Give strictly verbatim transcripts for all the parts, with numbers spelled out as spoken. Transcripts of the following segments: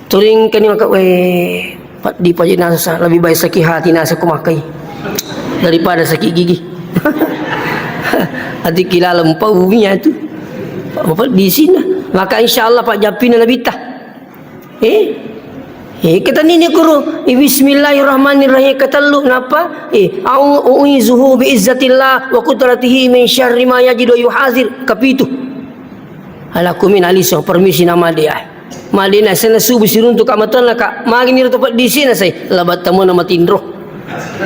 Turing kani maka, weh, pa-, di pajak nasa, lebih baik sakit hati nasa ku makai daripada sakit gigi. Ati kilala mpaumi atu. Apa di sini? Maka insya Allah Pak Japina Nabitta. Eh? Eh, katani ni kuru, eh, bismillahirrahmanirrahim, katellu, napa? Eh, au-, uizuhu bi izzatillah wa qudratihi min syarri ma yajidu yuhazir, kapitu. Ala kumin aliso, permisi nama dia. Madena sana subuh siruntu ka matonna ka, magini roto peddisina sai, labat tamona matinro.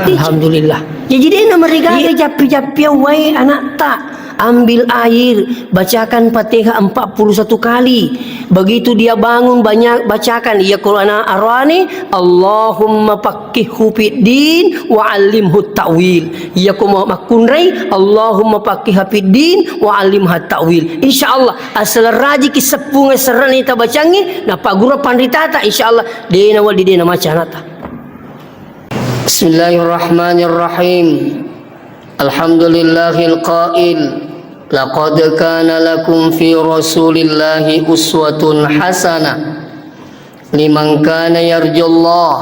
Alhamdulillah. Jadi dena marigaga. Iya. Jappi-jappi awai anakta. Ambil air, bacakan Fatihah empat puluh satu kali. Begitu dia bangun, banyak bacakan, iya Quran arwani, Allahumma faqqihhu fid din wa 'allimhu ta'wil. Iya ko mau makkunrai, Allahumma faqqihha fid din wa 'allimha ta'wil. Insya Allah, asal rajiki seppunga serrani tabacangi, napagguru panritata, insya Allah, dena wadi dena macanata. Bismillahirrahmanirrahim. Alhamdulillahil qail, laqad kana lakum fi Rasulillahi uswatun hasanah liman kana yarjullah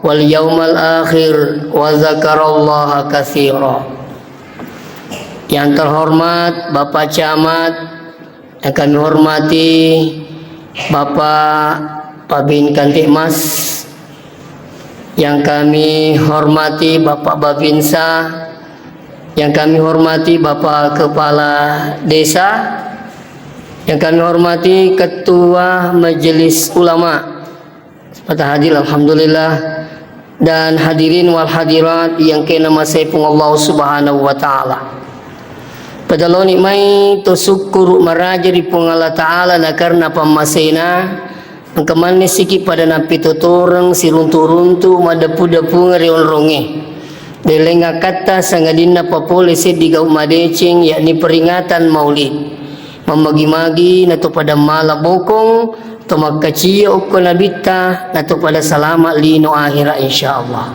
wal yaumal akhir wa dzakarallaha katsira. Yang terhormat Bapak Camat, yang kami hormati Bapak Babin Kantikmas, yang kami hormati Bapak Babinsa, yang kami hormati Bapak Kepala Desa, yang kami hormati Ketua Majelis Ulama, sempat hadir, alhamdulillah, dan hadirin wal hadirat yang kena masai Puang Allah Subhanahu wa Ta'ala. Pada loni mai to sukkuru maraja ri Puang Allah Ta'ala na karena pammasena, engka manne siki pada nappitotoreng siruntu-runtu maddepu-depung ri onrongnge. Deleng akkatta sangadinna papole seddi gau madeceng, yakni peringatan Maulid. Mammagi-magi nato pada mala bokong, to makkacia okko Nabitta, nato pada salama lino akhira, insyaallah.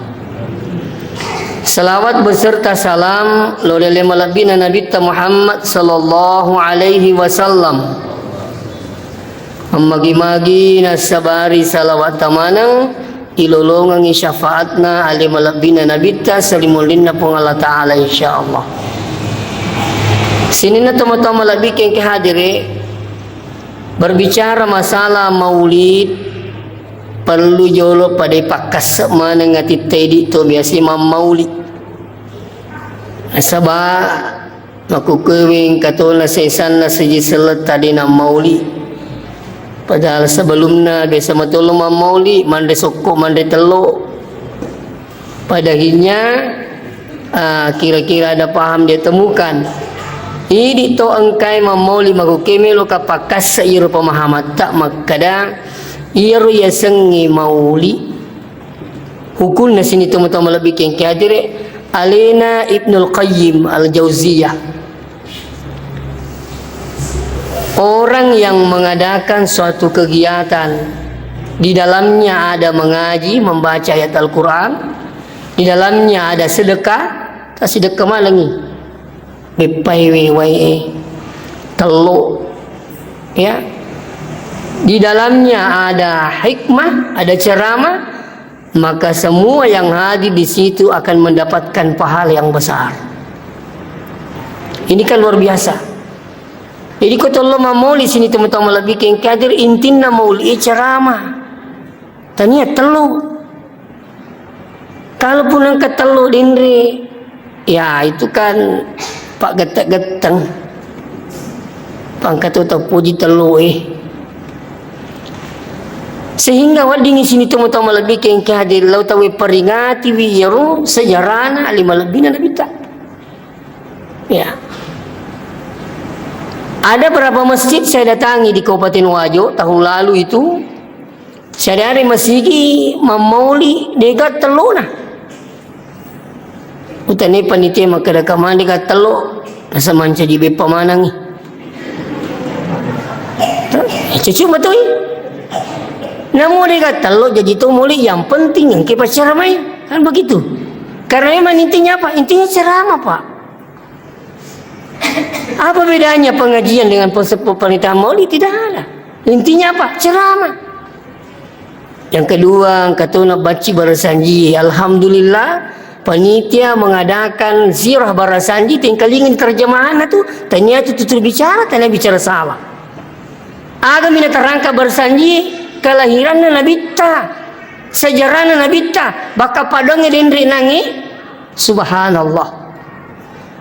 Salawat beserta salam lo ri ale malebbina Nabitta Muhammad sallallahu alaihi wasallam. Mammagi-magi nassabari salawat tamaneng, ilolongengngi syafaatna ale malebbina Nabitta salimullinna Puang Allah Ta'ala, insyaallah. Sininna tomatoa malebbi kengke hadire, berbicara masalah maulid, perlu jolo pada pakkasse maneng atitta idi to biasa mammauli. Nasaba makkukkuweng katona sesanna seji selletta de nammauli. Padahal sebelumna biasa matolo mammauli, manre sokko, manre tello. Pada akhirnya, ah, kira-kira ada paham dia temukan. Idi to engkai mammauli, makkukkuweng meloka pakkasse iyaro pemahamatta makkada iyaro yasengnge mauli. Hukunna sini tomatoa malebbi kengke hadire, alena Ibnul Qayyim Al-Jauziyah. Orang yang mengadakan suatu kegiatan, di dalamnya ada mengaji, membaca ayat Al-Quran, di dalamnya ada sedekah, tasedekah malengi. Beppai we wae, tello, ya. Di dalamnya ada hikmah, ada ceramah, maka semua yang hadir di situ akan mendapatkan pahala yang besar. Ini kan luar biasa. Jadi ko tello mamoli sini teman-teman lebih kengkadir, intinna mauli ceramah. Tania tello. Kalaupun engka tello dinri, ya, itu kan pak getteng-getteng. Pangkatu tau puji tello, eh. Sehingga weddingngi sini tau-tau malebbi kengke hadir lau tau peringati wi iyaro sejarahna ali malebbina Nabitta. Ya. Ada berapa masjid saya datangi di Kabupaten Wajo tahun lalu itu, Siareare masigi mammauli dega tellona. Utane panitia makkeda kamane ga tello, nasa mancaji beppa manangi. Eh, cucu matoi. Namu dega tello jaji to moli, yang penting engke paccaramai. Kan begitu. Karena memang intinya apa? Intinya ceramah, Pak. Apa bedanya pengajian dengan pes-, pemerintahan maulid? Tidak ada. Intinya apa? Ceramah. Yang kedua, engka to nabacci barasanji. Alhamdulillah, panitia mengadakan ziarah barasanji, tengkalinga terjemahanna tu, tania tu tutur bicara, tania bicara salah. Agami naterangka barasanji, kelahiranna nabitta, sejarahna nabitta, bakka padonge denre nange, subhanallah.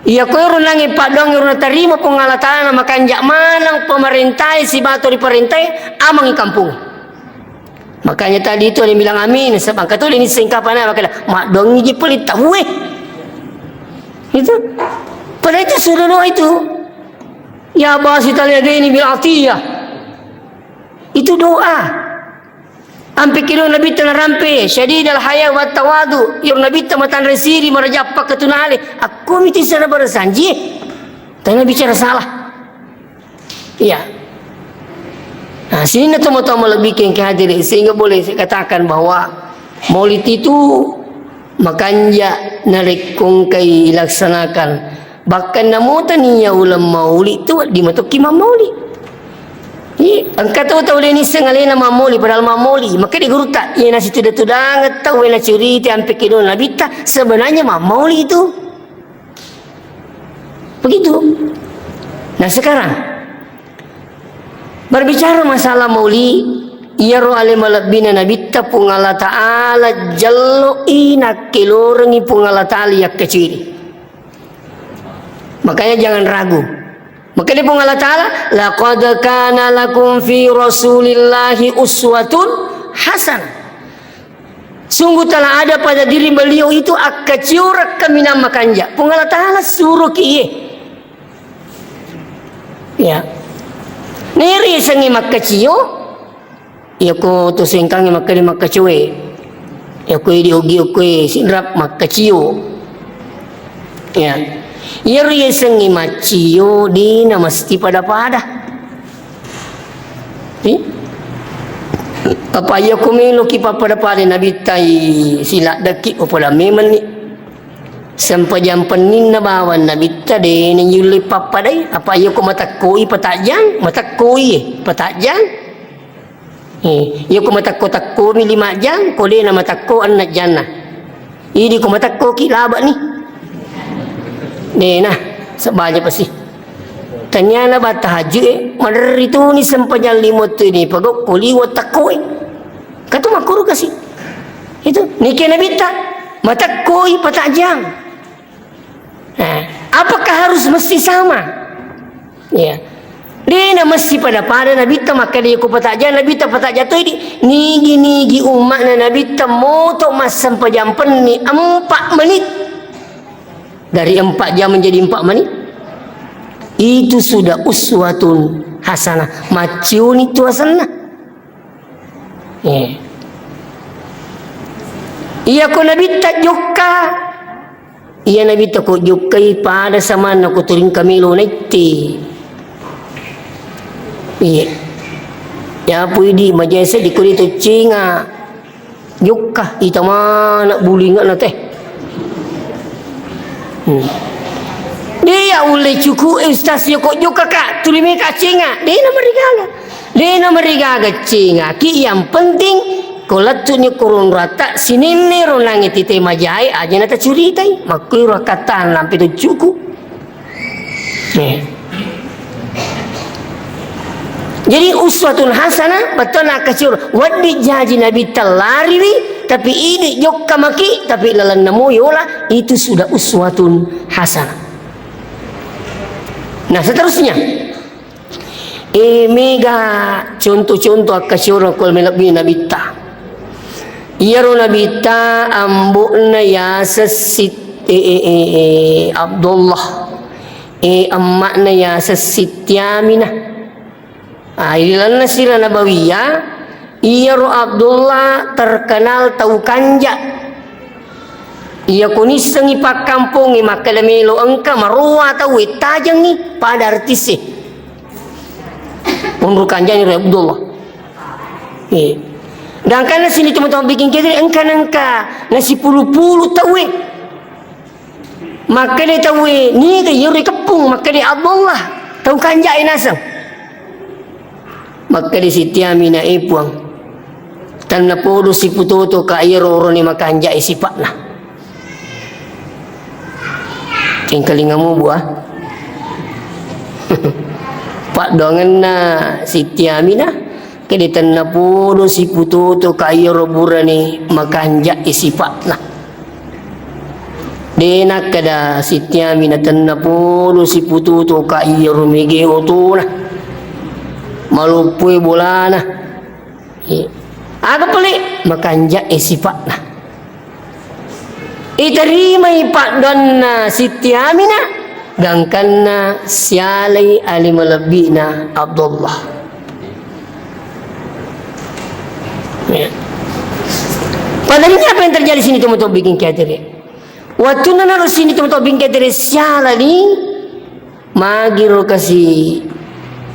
Iya koero nange padonge ro natarima Puang Allah Ta'ala, makanja maneng pemerintah e, sibawa to riparentai, amangi kampung. Makanya tadi itu ada yang bilang amin, sebab kata ini singkapan apa kata, "Madongi ji peli tauwe." Itu. Padahal itu sudah doa itu. "Ya basital yadaini bil atiyah." Itu doa. Ampe kido Nabitta narampe, syadidal haya wa tawadu, iyaro Nabitta matanre siri, marajappa ketunale. Akko miti sana barasanji. Tanya bicara salah. Iya. Nah, sininna tomatoa malebbi kengke hadiri, sehingga boleh saya katakan bahwa maulid itu makanja narekko engkai ilaksanakan. Bahkan namo tania uleng maulid tu wedding matokki mammaulid. Iya, engka tau tau de nisseng alena mammaulid, padahal mammaulid. Maka di gurutta, iya nasituda-tudangeng tau, iya nacurita ampe kedo nabitta, sebenarnya mammaulid itu. Begitu. Nah, sekarang berbicara masalah mauli, iyaro ale malebbina nabitta Puang Allah Ta'ala jalloi nakkelorengi Puang Allah Ta'ala yakkaciri. Makanya jangan ragu. Makanya Puang Allah Ta'ala, "Laqad kana lakum fi Rasulillahi uswatun hasanah." Sungguh telah ada pada diri beliau itu akkacioreng kaminang makanja. Puang Allah Ta'ala suruh ki iye. Ya. Neri sengi makkacio. Iya ko to sengkangi makkeda makkacio e. Iya ko di ogi ko e sinrap makkacio. Ya. Iyaro yasengnge maccio, dena mesti pada-pada. Eh? Apa iya ko meloki pappada-pada nabittai siladdaki, oh, pada memenni. Sempajang penninna bawang nabitta dena yulle pappadai. Apa iya ko matakkoi patajang, matakkoi, eh, patajang. Eh, iya ko matakko-takkomi lima jang, ko dena matakko enneng janna. Idi ko matakkoki labani. Dena, sebbaja pasi. Taniana batta haju e, maderri tuni sempajang lima tu ini, pagau ko liwa takko e. Katu makkuru kasi. Itu, nike nabitta, matakkoi patajang. Nah, apakah harus mesti sama? Ya. Dena mesti pada-pada nabitta makkeda ko patajang, nabitta patajang to idi. Nigi-nigi umma'na nabitta moto massempajang penni empat menit. Dari empat jam menjadi empat menit. Itu sudah uswatun hasanah. Macciuni tu asenna. Eh. Iya ko nabitta jokka, iya nabitta ko jokkai pada samanna ko turing kamelo naitte. Iya. Ya pui di majese di kuli tu cinga. Jokka, ita mana bulinga na teh. Hmm. Dia ulle cuku, eh, ustaz, ya ko jokka ka, tuli meka cinga. Dia na marigaga. Dena marigaga cengaki, yang penting ko lettu'ni ko ronrata sininna ro nange tite majae aja na tacuritai, makkuiro akkattana nampe to cuku. Eh. Jadi uswatun hasanah, bettuanna akkaciro, wedding jaji nabitta lariwi, tapi idi jokka maki, tapi lalenna mo yola, itu sudah uswatun hasanah. Nah, seterusnya. Eh, mega contoh-contoh akkasioreng ko melebbi nabitta. Iyaro nabitta ambo'na yaseng Sit-, eh, eh, eh, eh, Abdullah. Eh, emma'na yaseng Siti Aminah. Ah, ilalenna Sirah Nabawiyah, iyaro Abdullah terkenal tau kanja. Iya kunissengi pakkampongnge makkeda melo engka maroa tauwe tajengngi pada artisse. Onro kanjani ro Abdullah. Eh. Dangkanna sini teman-teman bikin kede engka nengka nasipulu-pulu tauwe. Makkeda tauwe, niga iyaro ikeppung, makkeda Abdullah, tau kanja'e naseng. Makkeda Siti Aminah, eh Puang, Tennapodo siputotoka iyaro orone makanjae sipa'na. Engkalingamu, Bu, ah? Paddoangenna Siti Aminah, kede tennapodo siputotoka iyaro burane makanjae sipa'na. De nakkeda Siti Aminah tennapodo siputotoka iyaro mege otona, maloppoe bolana. Eh, aga pale? Makanjae sipa'na. Iterimai paddoanna Siti Aminah, gangkanna sialai ale malebbi'na Abdullah. Ya. Padahal ini apa yang terjadi sini, teman-teman, bikin kiateri. Wattunna naro sini, teman-teman, bikin kiateri sialani, magiro kasi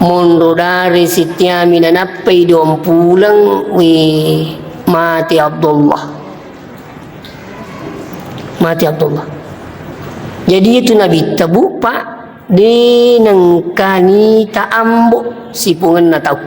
monro dare Siti Aminah nappai duang puleng, we, mate Abdullah. Mate Abdullah. Jadi itu Nabitta, Bu, Pak, de nengkani ta ambo sipungenna tau.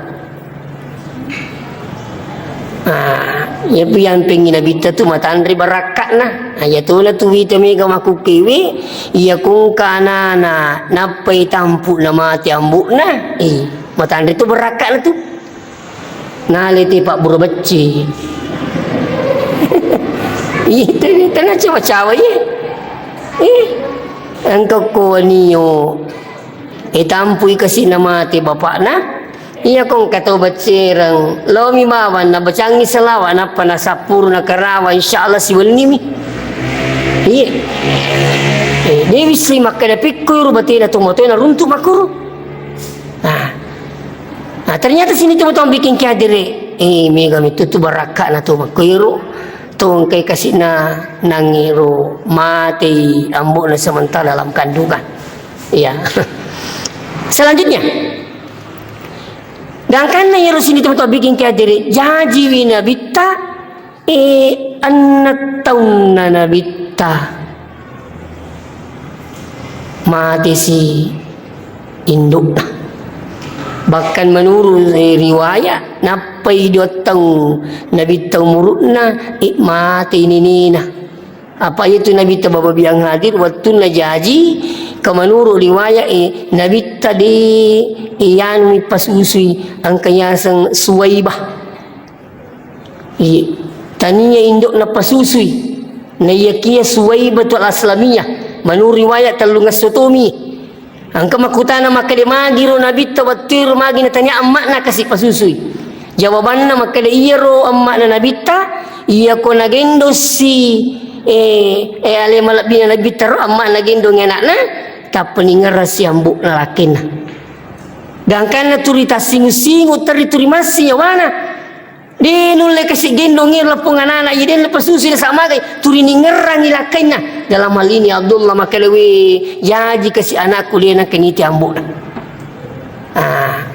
Ah, iyapi yang pengi Nabitta tu matanre barakka'na. Ah, iya tona tu wita mega makkukkewe, iya kongka anana nappai tampu na mate ambo'na. Eh, matanre tu barakka'na tu. Nale te pabbura becce. Iya, tena, tena cawa-cawa, iya. Eh, engka ko wanio. Eh, tampui kasi na mate bapakna. Iya kongka tau beccereng. Lomi bawang na bacangi salawa, nappa na sappuru na karawa, insya Allah siwennimi. Iya. Eh, dewi sli makkeda pikku ru batena tomotoe na runtu makuru. Ah. Nah, ternyata sini teman-teman bikin kihadire. Eh, mega mitu tu barakka na tu makkuiru. Tu engkai kasina nangiro matei ambo'na sementara dalam kandungan. Iya. Selanjutnya, gangkanna iyaro sini teman-teman bikin kihadire. Jaji wi Nabitta, eh, enneng taunna Nabitta. Matesi indo'na. Bahkan menurut, eh, riwayat, nappai dua taung Nabitta umuru'na, eh, mate nenena. Apa itu Nabitta bapa biang hadir, wattunna jaji, ke menurut riwayat, eh, Nabitta de, eh, anu pasusui, engka yaseng Suwaibah. Iya, tania indo'na pasusui. Naiyakia Suwaibatul Aslamiyah. Menurut riwayat tellungesso tomi. Engka makkutana makkeda magiro Nabitta wettuero magi natania emma'na kasi pasusui. Jawabanna makkeda iyaro emma'na Nabitta, iyako nagendossi, eh, eh, ale malebbina Nabitta ro emma'na gendongi anakna, tappa ningerrassi ambo'na lakkenna. Gangkanna turi tassingu-singu, terri turi massi yawana. De nulle kasi gendongi lapong anana, iya de napasusu nasamagai, turi ningerrangi lakkainna. Dalam hal ini Abdullah makkeda, "We, jaji kasi anakku de nangkaniti ambo'na." Ah.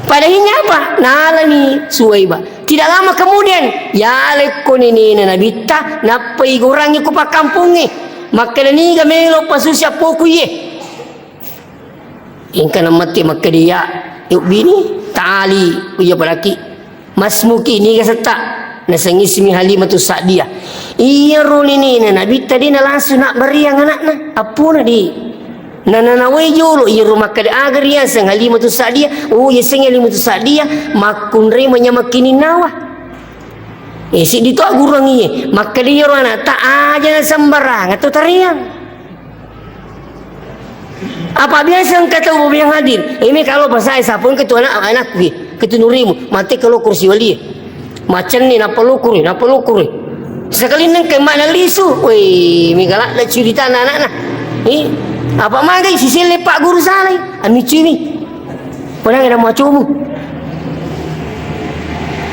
Pada akhirnya apa? Nalani Suwaiba. Tidak lama kemudian, yalekko nenena Nabitta, nappai gorangi ko pakkampongnge. Makkeda, "Niga melo pasusi appoku iye?" Engka namatti makkeda, "Ya, ubbini, tali, uja padaki. Masmuki, niga setta?" Nasengismi Halimatu Sa'diyah. Iyaro nenena Nabitta de nalasu nabbariang anakna, appona de. Nananawai jolo, iyaro makkeda aga riaseng Halimatu Sa'diyah, oh, yaseng Halimatu Sa'diyah, makkunrai manyameng kininnawa. Eh, siddi to agguruang iye, makkeda iyaro anakta aja nasembarang atau tariang. Apa biasa engka tau yang hadir? Ini kalau pas saya sapun ketua anak, anakku, ketua nurimu, mati kalau kursi wali. Macam ni, napa lukuri, napa lukuri. Sekali neng ke mana lisu, woi, mega ladde cerita anak-anak nah. Eh, apa magai sisille Pak Guru Saleh, anu cumi. Pernah ada macomu.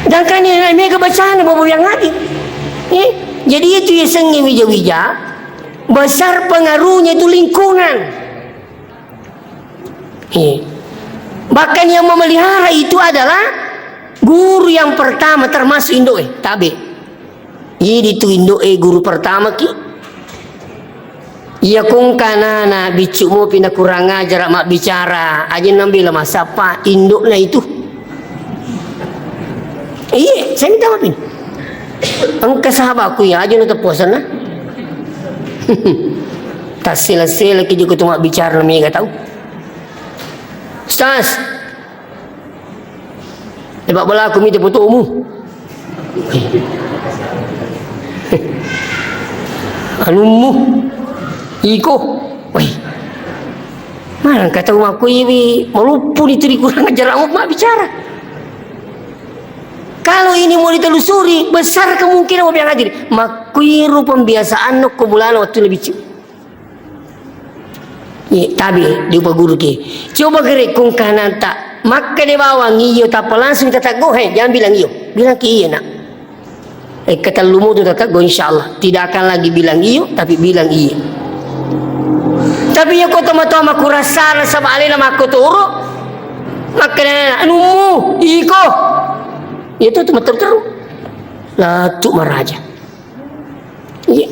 Dan kan ini mega bacaan bapak yang hadir. Eh, jadi itu ya sengi wija-wija. Besar pengaruhnya itu lingkungan. Iya. Bahkan yang memelihara itu adalah guru yang pertama, termasuk indo'e, tabe. Jadi itu indo'e guru pertama ki. Iya kongka anana biccu mopi na kurang ajar mabbicara, aja nambela masappa indo'na itu. Iya, saya minta maaf ini. Engka sahabatku ya aja nonton puasana. Tassela-sela ki joko tu mabbicara na mega tau. Ustaz, Lepak belaku mita fotomu. Anummu. Iko. Weh. Mana kata rumahku iwi. Maluppu ni turi kurang ajar amat mak bicara. Kalau ini mau ditelusuri, besar kemungkinan mau bilang hadir. Makkuiru pembiasaan no ko mulana waktu lebih cu. Iya, tabe, di upaguruki. Coba gere kungkananta, makkeda bawang iyo, tappa langsung tateggo, he, jangan bilang iyo. Bilang ki iya, nak. Eh, ketellumu tu tateggo, insya Allah. Tidak akan lagi bilang iyo, tapi bilang iya. Tapi iya ko tomatoa makurasa, nasaba alena makkotoro, makkeda, "Anummu, iko." Iya tu, tu matteru-teru. Latu maraja. Iya.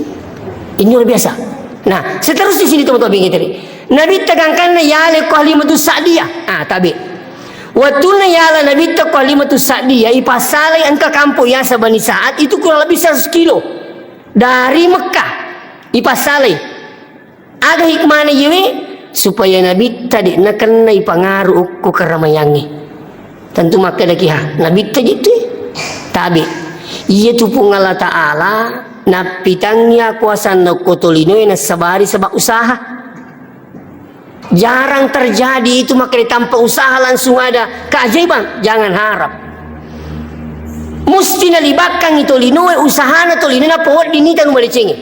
Ini luar biasa. Nah, seterusnya sini teman-teman bingung tadi. Nabi tegangkanna yale ko Halimatus Sa'diyah. Ah, tabe. Wattunna yala Nabi ko Halimatus Sa'diyah, ipassalai engka kampung yasa Bani Sa'ad itu kurang lebih seratus kilo dari Mekah. Ipassalai. Aga hikmana iyewe? Supaya Nabitta de' nakennai pangaru okko karamayangnge. Tentu makkedaki, ha, Nabitta jittu. Tabe. Iya tu Puang Allah Ta'ala nappitangngi akuasanna okko tolinoe nassabari sebab usaha. Jarang terjadi itu makkeda tanpa usaha langsung ada keajaiban. Jangan harap. Musti nalibakkang i tolinoe, usahana tolinoe, nappa wedding nita nu madecengnge.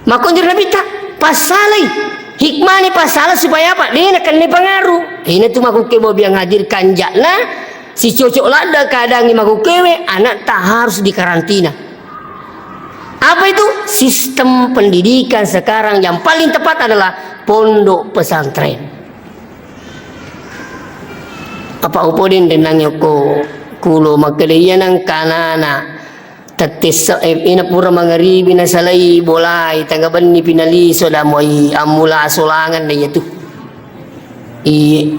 Makkonjori Nabitta, passalai. Hikmahnya passala supaya apa? De' nakenna pangaru. Ina tu makkukke bobiang hadir kanjakna, si cocok ladda keadaannya makkukkewe, anakta harus dikarantina. Apa itu? Sistem pendidikan sekarang yang paling tepat adalah pondok pesantren. Apa upo den denang yoko kulo makkeda iya nang kanana. Tette se-, eh, ina pura mangaribi nasalai bolai, tanga benni pinaliso damoi ammula asolangan na iya tu. Iye.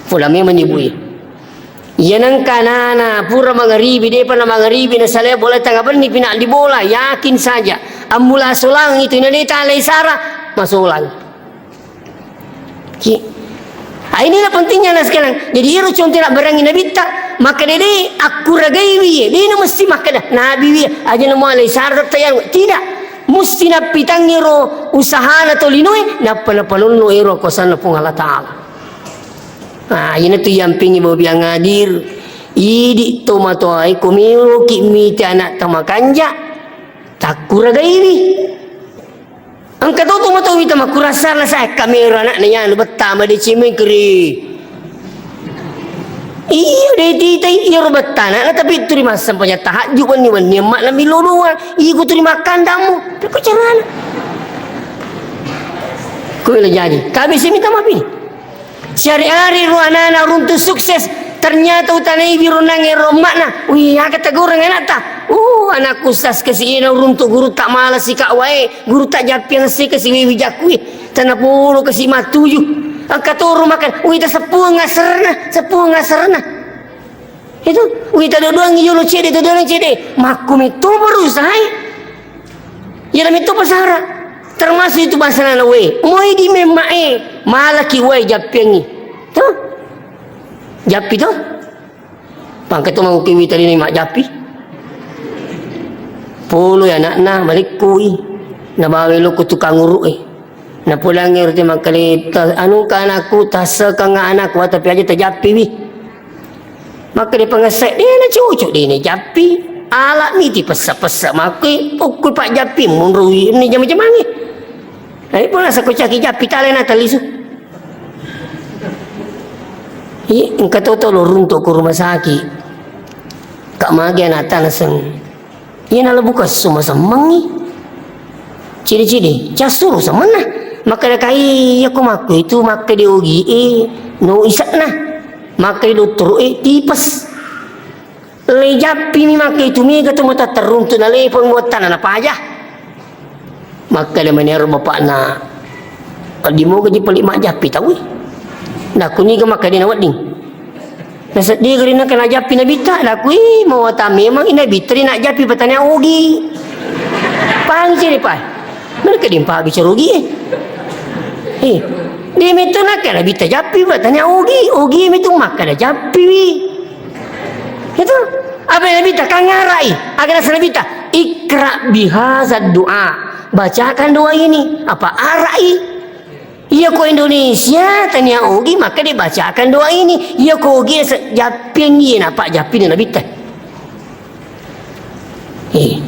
Pula memang ibu iya. Iya nang kanana pura mangaribi, depa na mangaribi nasalai bolai, tanga benni pina di bola, yakin saja. Ammula asolangan itu ina deta alai sara, masolang. Ki. Ah, inilah pentingnya, anak sekalian. Jadi, iro contoh nak berangi Nabitta, maka dede akkuragaiwi, de' na mesti makkeda Nabiwi, aja namo alai syarat tayang. Tidak. Mesti nappitangi ro usahana tolinoe, nappa napanonno ero kuasanna Puang Allah Ta'ala. Ah, ina tu yampingi bobiang hadir. Idi tomatoae, komiro ki mite anak tamakanja, takkuragaiwi. Engka to tomatoa wita makkurasana sae kamera anakna yanu betta madeceng mengkeri. Iya, de' titai, iya ro betta anakna, tapi turi massempajang tahajud wenni-wenni, emmakna millo doang. Iko turi makkandammu. Pekko carana. Ko ila jadi. Tapi saya minta maaf ini. Siari-ari ro anana uruntu sukses, ternyata utanai wirunangnge ro emmakna. Wih, aga tagoreng anakta. Uh, anakku stas kasi ina uruntu guru tak malas sika wae, guru tak jappiang si kasi wewi jakui. Tana polo kasi matuju. Angka toro makan. Wih, ta seppuang aserna, seppuang aserna. Itu, wita dodoang yolo cede, dodoang cede. Makku metto berusaha. Iya metto pasara. Termasuk itu bahasa nana we. Moi di memma e. Malaki we jappiangi. Tuh. Jappi tuh. Pangkat tu mau kiwi tadi ni mak jappi. Polo ya anakna malekkui. Nabawa lo ku tukang uruk e. Napulangngi roti makkeda, "Ta-, anu engka anakku, tassekeng anakku, tapi aja tajappiwi." Makkeda pangesse, "De' na cocok, de' na jappi. Ala miti pessa-pessa makkui, ukkui pajjappi, munrui ni jama-jamangi." Ai pula sakocaki jappi, talena talisu. Ih, engka toto lo runtuk ke rumah sakit. Kak magi anak tanah seng. Iya nalebbu kesso masemmengngi. Cidi-cidi, cassuru semenna. Makkeda kai, iya ko makku itu, makkeda ogi e, no isekna. Makkeda dottoro e, tipes. Le jappi mi makkeda itu, mega tu mata teruntuk na lepeng wattana na paja. Makkeda menero bapakna, "Di moga ji peli majjappi tau e?" Nakuniga makkeda na wedding. Nasedding gerinna kena jappi Nabitta, lakui mawata memang i Nabitta ri najappi patania ogi. Pahang ciri pa. Mana kedimpa bicara ogi e. Eh, di mitu nakkeda Nabitta jappi patania ogi, ogi mitu makkeda jappi wi. Itu apa yang Nabitta kangarai? Aga nasa Nabitta, ikra bihazad doa. Bacakan doa ini. Apa arai? Iya ko Indonesia, tania ogi, maka dibacakan doa ini. Iya ko ogi, se-, japping iya, napa japping Nabitta. Eh.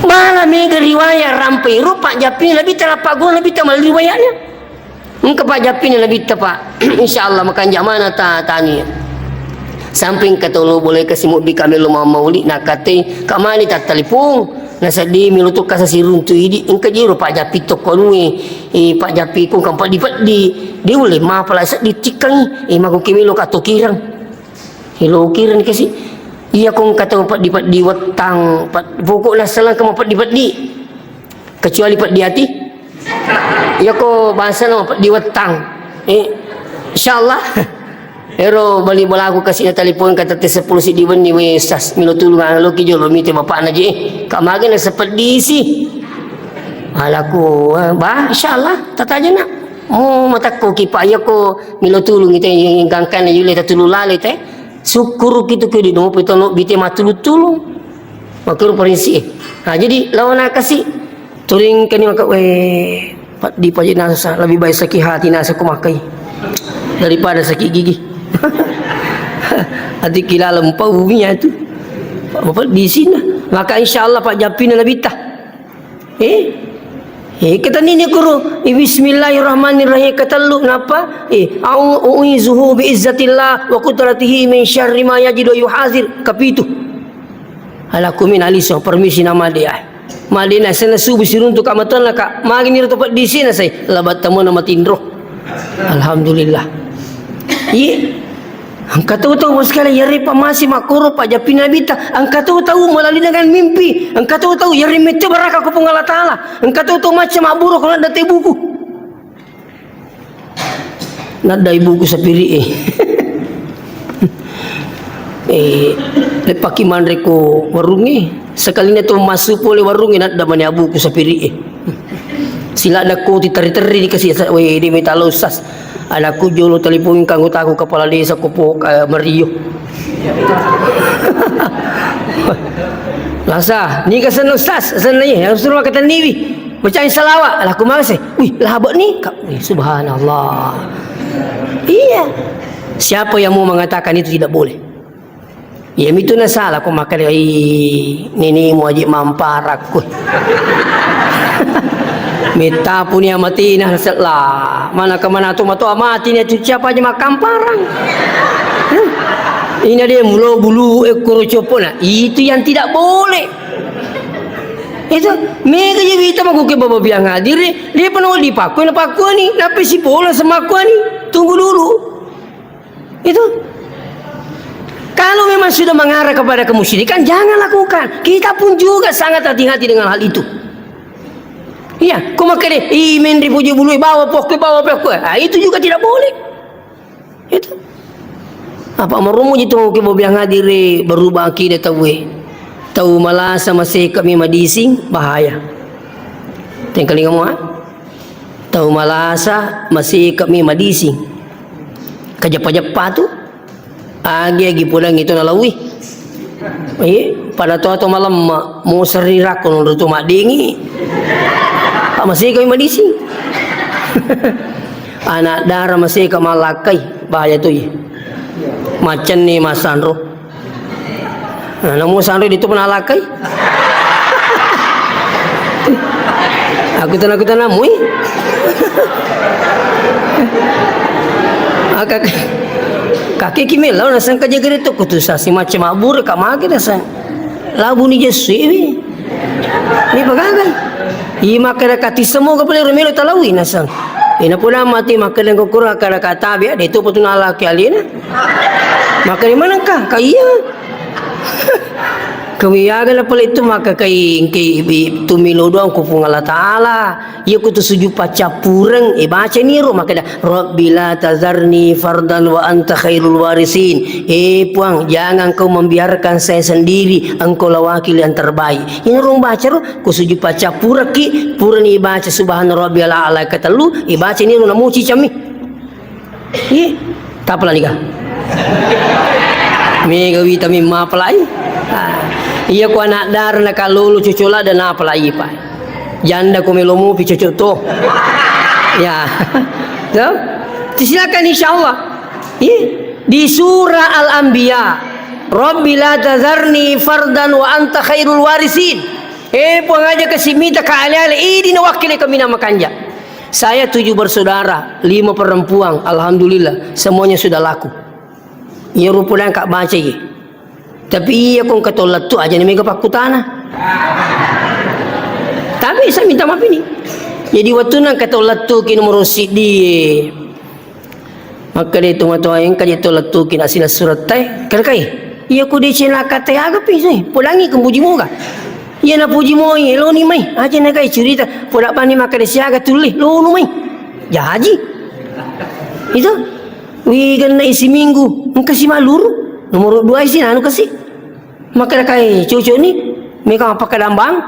Bala mega riwayat rampe ro, pak japping Nabitta, lappa gua Nabitta mal riwayatnya. Engka pak japping Nabitta, pak. Insya Allah, makanja mana ta, tani. Samping katolo boleh kasi mubbi kami luma mauli, nakate, kamani tattalipung. Naseddimi lo tu kasa siruntu idi, engka jiro pajjapi tokko anue, eh, pajjapi ko engka peddi-peddi. Dia ulle mapala seddi tikkang, eh, mako kemi lo kato kirang. Eh, lo kirang kasi. Iya ko engka tau peddi-peddi wettang, ped-, pokokna selangka mapeddi-peddi. Kecuali peddi ati. Iya ko bangsa no peddi wettang. Eh, insyaallah. Ero bali bolaku kasi na telepon kata te sepuluh siddi wenni, "We Ustaz, milo tulung, anu loki jolo mite bapakna je, eh, ka mage na sepeddisi." Alaku, eh, "Bah, insyaallah, tataja nak." Mo matakko ki, Pak, iya ko milo tulung ite gangkana yule tatulu lale te. Syukur kitu ke di dope tono bite matulu-tulung. Makkero parinsi e. Nah, jadi lawana kasi turing kani maka, "Weh, peddi paje nasa, lebih baik sakit hati nasa ku makai daripada sakit gigi." Ati kilala mpaumi atu. Peddi sina. Maka insyaallah pajjappina Nabitta. Eh? Eh, ketanini kuru. Eh, bismillahirrahmanirrahim. Ketellu napa? Eh, au-, uizuhu bi izzatillah wa qudratihi min syarri ma yajidu wa yuhazir. Kapitu. Alaku min aliso, permisi nama dia. Madena sena subuh siruntu ka matonna ka. Magi niro to peddi sina sai. Labat tamona matinro. Alhamdulillah. Iya. Engka tau-tau sekali yare pa masi makkoro pajjappina Nabitta. Engka tau-tau melalui dengan mimpi. Engka tau-tau yare mette baraka ko Puang Allah Taala. Engka tau-tau macca mabburo ko nadda te buku. Nadda i buku sapiri e. Eh, leppaki manre ko warungnge. Sekalina to massu pole warungnge nadda mani abuku sapiri e. Sila dakko ti terri-terri dikasi sa-, we, di meta lo Ustaz. Anakku jolo telepon kanggotaku kepala desa ko po, eh, Mario. Lasa, ni ka senna Ustaz, senna iya, yang suruh kata niwi. Bacain salawat, laku mase. Wih, labek ni. Ka-, wih, subhanallah. Iya. Siapa yang mau mengatakan itu tidak boleh? Iyamitu nasala ko makkeda, "Ih, ninimu aji mamparakku." Mettapuni amatina nasella. Mana kemana tu matu amatina tu siapa aja makamparang. Hah? Ina de mulo bulu ekkoro copona. Itu yang tidak boleh. Itu mega je wita makuke baba biang hadir. Dia pernah dipakui, napakui ni, nape si pola semakuani. Tunggu dulu. Itu. Kalau memang sudah mengarah kepada kemusyrikan, jangan lakukan. Kita pun juga sangat hati-hati dengan hal itu. Iya, ko makkeda, "Ih, menri puji bului, bawa pokok, bawa pokok." Ah, itu juga tidak boleh. Itu. Apa maromo ji tu ke bobiang hadire berubah akidah tauwe. Tau malasa maseka mi madising, bahaya. Tengkalinga mo, ha? Tau malasa maseka mi madising. Kajeppa-jeppa tu. Agi-agi pudangi tu nalaui. Eh, pada to-to malemma, mo serri rakko nonro tu maddingi. Pak masih kami madising. Anak dara masih ka malakkai, bahaya tu ye. Macam ni masanro. Nah, namu sanro itu pun alakai. Aku tanah, aku tanah mui. Aka kaki kimi lau nasang ka jagari tu kutu sasi macam abur ka mage nasang. Labu ni je suiwi. Ni pagagai. I maka da kati semua ka pale romelo talawi nasang. Ina pula mati maka da kokura ka da katabe de tu putuna laki alina. Maka di mana ka? Ka iya. Kawiyaga na pale tu maka kai, kai bi-, tu melo doang ku Puang Allah Ta'ala. Iya ku tu sujud paccappureng, e, baca niro, maka da, "Rabbi la tazarni fardan wa anta khairul warisin." E Puang, jangan kau membiarkan saya sendiri, engkau lah wakil yang terbaik. Ini rong baca ro, ku sujud paccappureng ki, purani baca subhana rabbiyal a'la ketellu, e, baca niro namuci cammi. Ih, tapalani ga? Mega wita memma palai. Ah, iya ko anak dara na kalolo cocola dan apalai pa. Janda ko melo mupi cocok to. Ya. To? Silakan insyaallah. Ih, di surah Al-Anbiya. Rabbi la tazarni fardan wa anta khairul warisin. Eh, Puang aja kasi mita ka ale-ale, idi na wakkile kami na makanja. Saya tujuh bersaudara, lima perempuan, alhamdulillah, semuanya sudah laku. Iya rupa dan kak baca ye. Tapi iya kong katolatu aja ni mega pakkutana. Tapi saya minta maaf ini. Jadi waktu nang katolatu ki nomor sidi. Makkeda tu matoa engka je to lettuki nasila surattai. Kada kai. Iya ku deceng lakkatai aga pi sui. Podangi ke puji moga. Iya na puji moi, loni mai. Aja na kai curita. Poda pani makkeda siaga tulle. Lonu mai. Jaji. Itu. Wi genna isi minggu. Engka si maluru. Nomor dua isi nanu kasi. Makkeda kai, cocok ni, mega mappakadambang.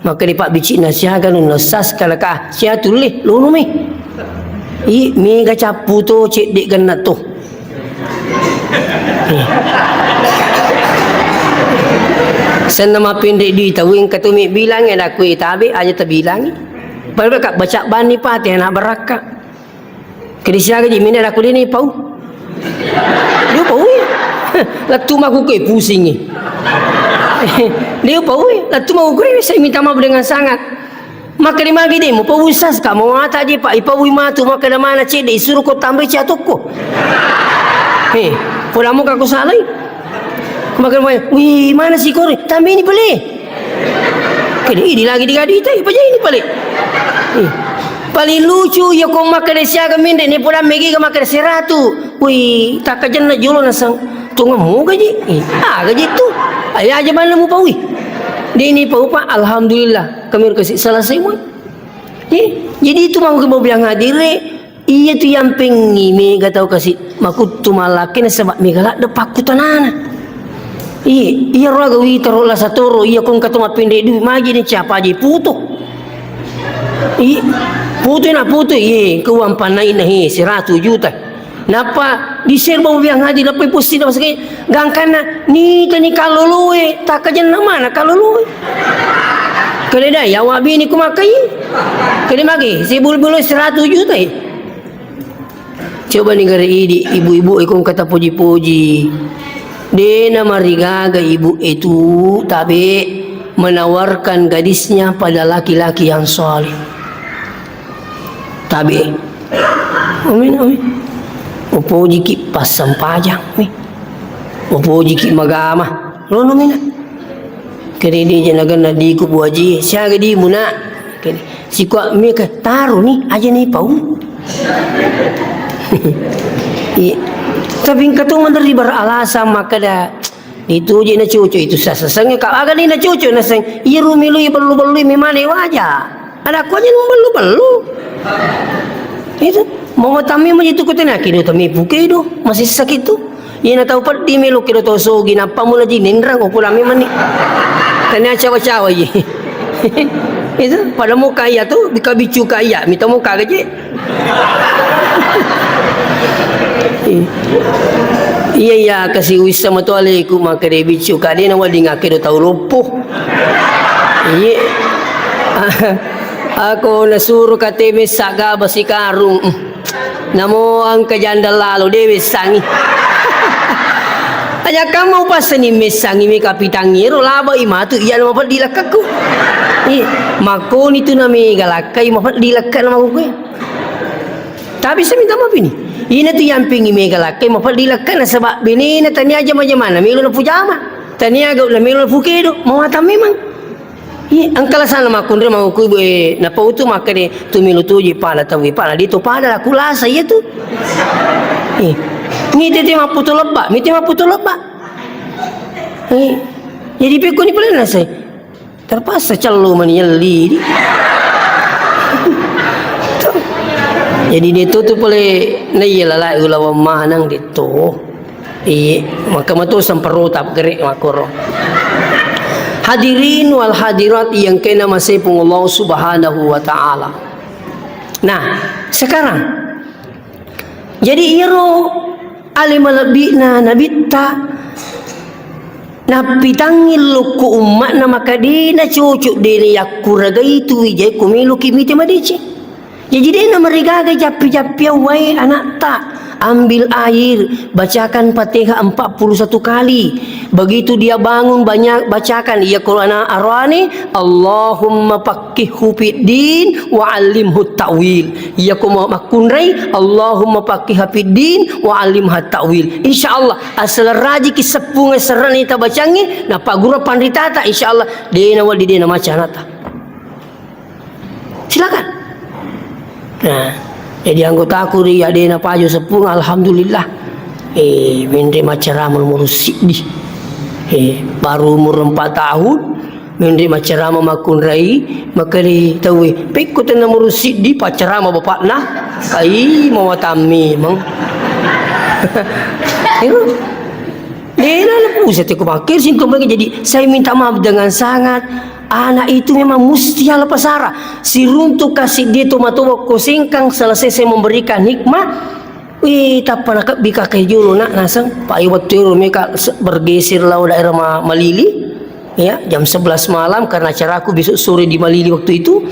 Makkeda pabbicikna siaga nunna sas kalaka, sia tulle, lonu mi. I, mega cappu to, cedde genna to. Eh. Senna mappenre dui tau, engka to mi bilang, ada kue tabe, aja tabilangi. Padahal ka baca bani pate, anak barakka. Kedi siaga ji, mina daku dini pau. Dia pau, eh. Lettu maku ke pusingi. Dia pau, eh. Lettu maku ke, saya minta maaf dengan sangat. Maka di magi deh, mau pau sas, kamu mata aja, Pak. Ipau matu, maka da mana cedde, isuruh kau tambai cia toko. Eh, pola mau aku salai. Maka, wih, mana si kore? Tambai ini boleh. Kede idi lagi digadui tai, paja ini pale. Eh, paling lucu, iya ko makkeda siaga mende, ne poda megi ga makkeda seratu. Wih, takkajenna jolo nasang. Tunga moga ji. Eh, aga ji tu. Aja, aja mana mu paui. Dini pau pa, alhamdulillah. Kami kasi selesai mu. Eh, jadi itu mau ke bilang hadire. Iya tu yang pengi mega tau kasi makuttu malakena sebab mega ladde pakkutanana. Iya, iya roga wita ro lasa toro, iya kong kato mapende dui maji ni siapa aja putu. Iya, putu na putu, iya, ke uang panai na he, seratus juta. Napa di share bau biang haji, napa posting na masake, gangkana, ni tani kaloloe, takajen na mana kaloloe. Kede da, yawa bini ku makai. Kede mage, si bulu-bulu seratus juta, eh. Coba ni gare idi, ibu-ibu e kong kata poji-poji. Dena marigaga ibu e tu, tabe menawarkan gadisnya pada laki-laki yang soleh. Tabe. Amin, amin. Upoji ki passempajang, mi. Upoji ki magama. Lono mina. Kede di janagan na diku buaji, siaga di muna. Kede. Sikua mi ke taru ni, aja ni pau. Iya. Tapi engka tu menteri beralasan makkeda itu je na cucu itu sasa. Seng ka aga ni na cucu na seng. Iya rumi lui bellu-bellu memang waja. Ada aku aja bellu-bellu. Itu mau tammi mau itu kutanya kido tammi puke do masih sakit tu. Iya na tau peddi melo kido tau sogi napa mula ji nenrang oku lami mani. Tanya cawa-cawa ji. Itu pada mau kaya tu bika bicu kaya mita mau kaya je. Iya, iya, kasi wissa matu aleku maka de biccu ka de na wedding ake do tau loppo. Iya. Ako nasuro kate messa gaba sikarung. Namo engka janda lalo de wessangi. Aja kamu pasani messangi me kapitangi ro laba imatu iya nama peddi lakkaku. Iya. Makoni tu na mega lakkai mapeddi lakka nama kukue. Tapi saya minta maaf ini. Ina tu yampingi mega lakkai mapeddi lakka nasaba benena tania jama-jamana melo na pujama. Tania gau na melo na pukedo. Mawatang memang. Iya, engka lasana makkunre mangukui bu e napautu makkede tu melo tuji pala tawi pala di tu pada laku lasa iya tu. Iya. Mite te mapputu lebba, mite mapputu lebba. Iya. Jadi pekkoni pale nasai. Terpaksa cello mani yelli di. Jadi dia tutup pale naiya lalai ulawang manang dia tu. Iya, maka matu samparota gere makoro. Hadirin wal hadirat yang kena masai Puang Allah Subhanahu wa Ta'ala. Nah, sekarang, jadi iyaro ale malebbi'na Nabitta nappitangngi lokko umma'na maka de' nacocok, de' nayakkuragai tu wijai ko meloki mite madeceng. Jaji de' namarigaga jappi-jappiang wae anakta. Ambil air, bacakan Fatihah empat puluh satu kali. Begitu dia bangun, banyak bacakan iya Quran aroane, Allahumma faqqihhu fid din wa 'allimhu ta'wil. Iya ko ma-, makkunrai, Allahumma faqqihha fid din wa 'allimha ta'wil. Insya Allah, asal rajiki seppunga serrani tabacangi, na pagura panritata, insya Allah, de' nawalli de' namaca anakta. Silakan. Nah, jadi anggotaku ri ade' napajo seppung, alhamdulillah. Eh, menre maccarama umur siddi. Eh, baru umur empat tahun, menre maccarama makkunrai, makere tauwe, pekko tenna umur siddi, paccarama bapakna, ai, mawatammi, mang. Ero. Dena lepusa teko makkir singko mereka. Jadi, saya minta maaf dengan sangat. Anak itu memang musti ala pasara. Siruntuk kasih dia tomatoa ko sengkang selesai saya memberikan hikmah. Wih, tappa nakebbi kakai jolo nak naseng. Pak Iwat Tero meka se-, bergeser lau daerah Ma-, Malili. Ya, jam sebelas malam karena acaraku besok sore di Malili waktu itu.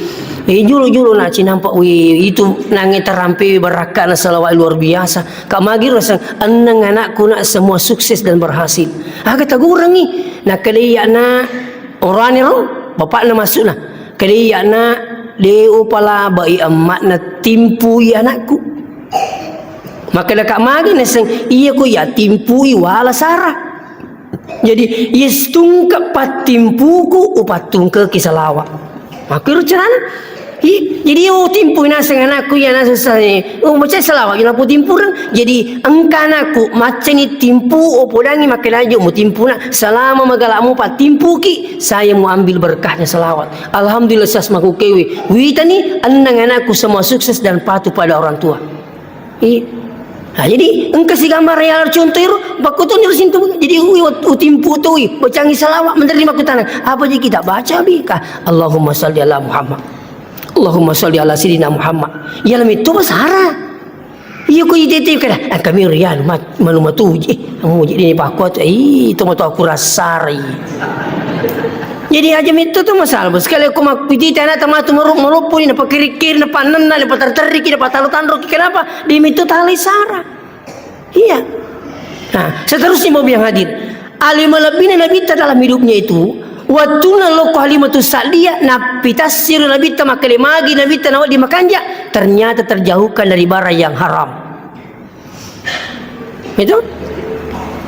Eh, jolo-jolo nak cinampak, wih, itu nange terampe barakana salawat luar biasa. Kak Magi raseng, enneng anakku nak semua sukses dan berhasil. Aga tagurengi. Nakkedai iya nak, orane ro, bapakna masukna. Kedai iya nak, de' upala bai emmakna timpui anakku. Makkeda Kak Magi naseng, iya ko iya timpui wala sara. Jadi, iya setungke pattimpuku, upattungkeki salawat. Makkiro carana. Hi, jadi, oh, timpui naseng anakku, iya naseng sani. Oh, macai salawat, iya napu timpureng. Jadi, engka anakku, maccani timpu, oh, podangi makkeda aja, mu timpu nak. Selama magalamu pattimpuki, saya mau ambil berkahnya salawat. Alhamdulillah, sas makukewe. Witani, enneng anakku semua sukses dan patuh pada orang tua. Iya. Nah, jadi engka si gambar ya contoh iro, bakkutoni ro sintu. Jadi ui, utimpu toi, bacangi salawat, menerima kutana. Apa jadi kita baca bi kah? Allahumma salli ala Muhammad. Allahumma salli ala Sayyidina Muhammad. Ya lami tu basara. Iya ko ite te kada. Ah, kami rian mat, manu matuji. Eh, amuji dini pakot. Ih, itu matu aku rasari. Jadi aja mitu tu masalah. Sekali aku mak piti tana tamatu maru-, maloppo ni, napakiri-kiri, napannenna, napaterri-terri, napatalo tanro. Kenapa? Di mitu talai sara. Iya. Nah, seterusnya mau bilang hadir. Alim lebihnya Nabi ta dalam hidupnya itu, waktu naloko Halimatus Sa'diyah, napitassir Nabi ta makkeda magi Nabi ta nawa di makanja, ternyata terjauhkan dari barang yang haram. Itu.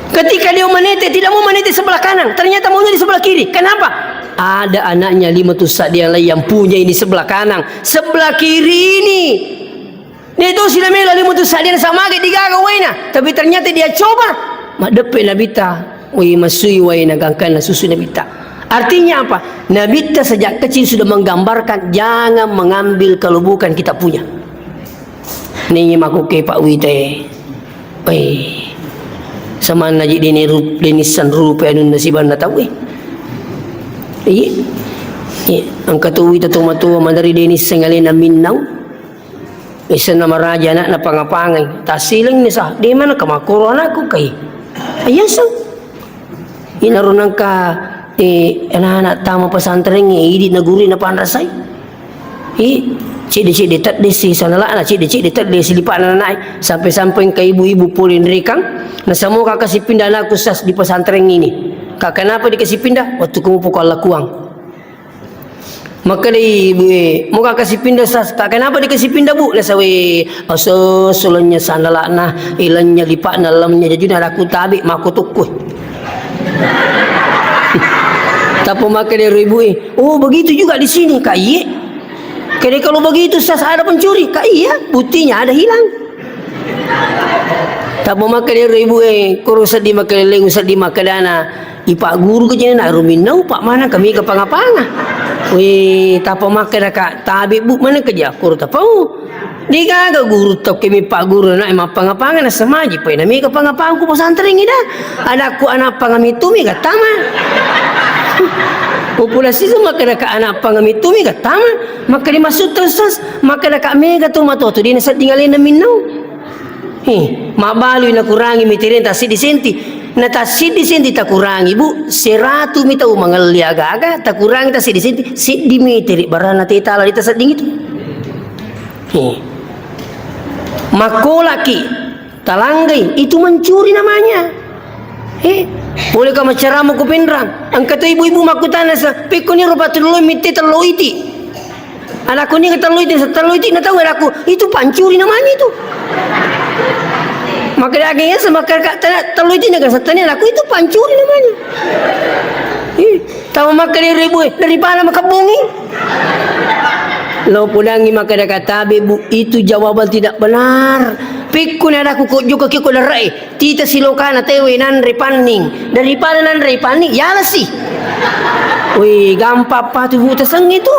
Ketika dia menete, tidak mau menete sebelah kanan, ternyata maunya di sebelah kiri. Kenapa? Ada anaknya Halimatus Sa'diyah yang lain yang punya ini sebelah kanan, sebelah kiri ini. Dia itu sudah melo Halimatus Sa'diyah sama aja digaga waina, tapi ternyata dia coba. Madeppe Nabi ta, wai masui waina gangkanna susu Nabi ta. Artinya apa? Nabi ta sejak kecil sudah menggambarkan jangan mengambil kalau bukan kita punya. Ni mako ke Pak Wite. Oi. Samanna ji dene rup-, dene san rupa anunna sibanna tau, eh. Iya. Iya. Engka tu wita tomatoa madari dene seng alena minnau. Isenna maraja anakna panga-pangai. Tasiling ni sa. Di mana kamakoro anakku kai? Ayaseng. Inaro nengka, eh, anak-anak tama pesantren, eh, idi na guru na panrasai. Eh, cedde-cedde tedde si sanalana, cedde-cedde tedde si lipana nanai. Sampai-sampai engka ibu-ibu pole nrekang, nasamoka kasi pindah anakku sas di pesantren ini. Kak, kenapa dikasih pindah? Waktu kamu pokok Allah kuang. Makkedai ibu e, "Moga kasi pindah, Sas?" "Kak, kenapa dikasih pindah, Bu?" Nasawe, "Aso, sulanya sandalakna, ilanya lipakna, lamnya jajuna, aku tabe, mako tukku." Tapi makkeda ro ibu e, "Oh, begitu juga di sini, Kak?" "Iye." "Kede kalau begitu, Sas, ada pencuri?" "Kak, iya, buktinya ada hilang." Tapi makkeda ro ibu e, koro seddi makkeleleng, seddi makkedana, Ipagguru ka jene na ruminnau, pa mana kami ka panga-panga. Weh, tapa makkeda ka tabe bu mana ka jakkur tapau. Degaga guru tokki mi pagguru na mappanga-panga na semaji pa na mega panga-panga ku pesantren ida. Adakku anak pangamitu mega tama. Populasi sama kada ka anak pangamitu mega tama. Maka dimaksud ustaz, maka da ka mega tu matoto di na sedding alena minnau. He, mabbalui nakurangi material tassiddi senti. Na tassiddi senti takurangi, Bu, seratu mi tau mangelli aga-aga, takurangi tassiddi senti, siddi meteri barana tetala di tasedding itu. He. Makkolaki, talanggai, itu mencuri namanya. He, boleh ka macerama ku Pinrang. Engka tu ibu-ibu makkutana sa, pekkoni rupa tello mitte tello iti. Anakku ni tello iti, tello iti na tahu anakku, itu pancuri namanya itu. Maka dia akhirnya sama kakak tanya, tello iti na settanya anakku itu pancuri namanya. Ih, tahu maka dia ribu, eh, daripada maka bongi. Lo pudangi maka dia kata, "Bu, itu jawaban tidak benar." Pikkuni anakku ko joko kiko darai. Tita silokana tewe nanre panning. Daripada nanre panning, yalasi. Wih, gampang patu buta seng itu.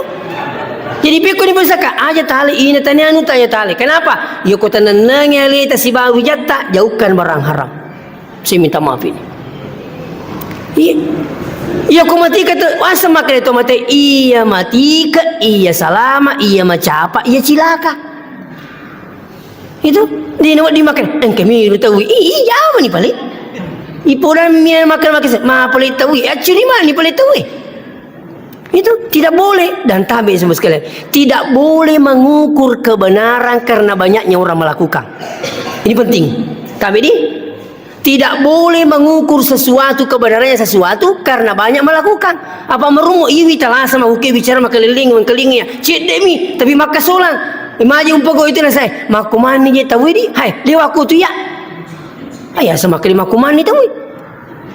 Jadi pekko ni besaka, aja tali ina tani anu taya tali. Kenapa? Yo ko tenenengi aleta sibawa wijatta, jauhkan barang haram. Saya minta maaf ini. Iya. Iya ko mati kata, wasa makanya to mati, iya mati ke, iya salama, iya macapa, iya cilaka. Itu, di nawa dimakan, engka miru taui. Ih, ih, jama ni pale. Ipodan mi makan makan, ma pale taui. Acuri mani pale taui. Itu tidak boleh dan tabe sama sekali. Tidak boleh mengukur kebenaran karena banyaknya orang melakukan. Ini penting. Tabe di? Tidak boleh mengukur sesuatu kebenarannya sesuatu karena banyak melakukan. Apa merumu iwi talasa mahuke bicara makalilling mengkelingi ya. Cedde mi, tapi makkasolang. Imaji umpago itu na saya. Makkumani je tawidi. Hai, dewa aku tu ya. Ayah sama kali makkumani tawi.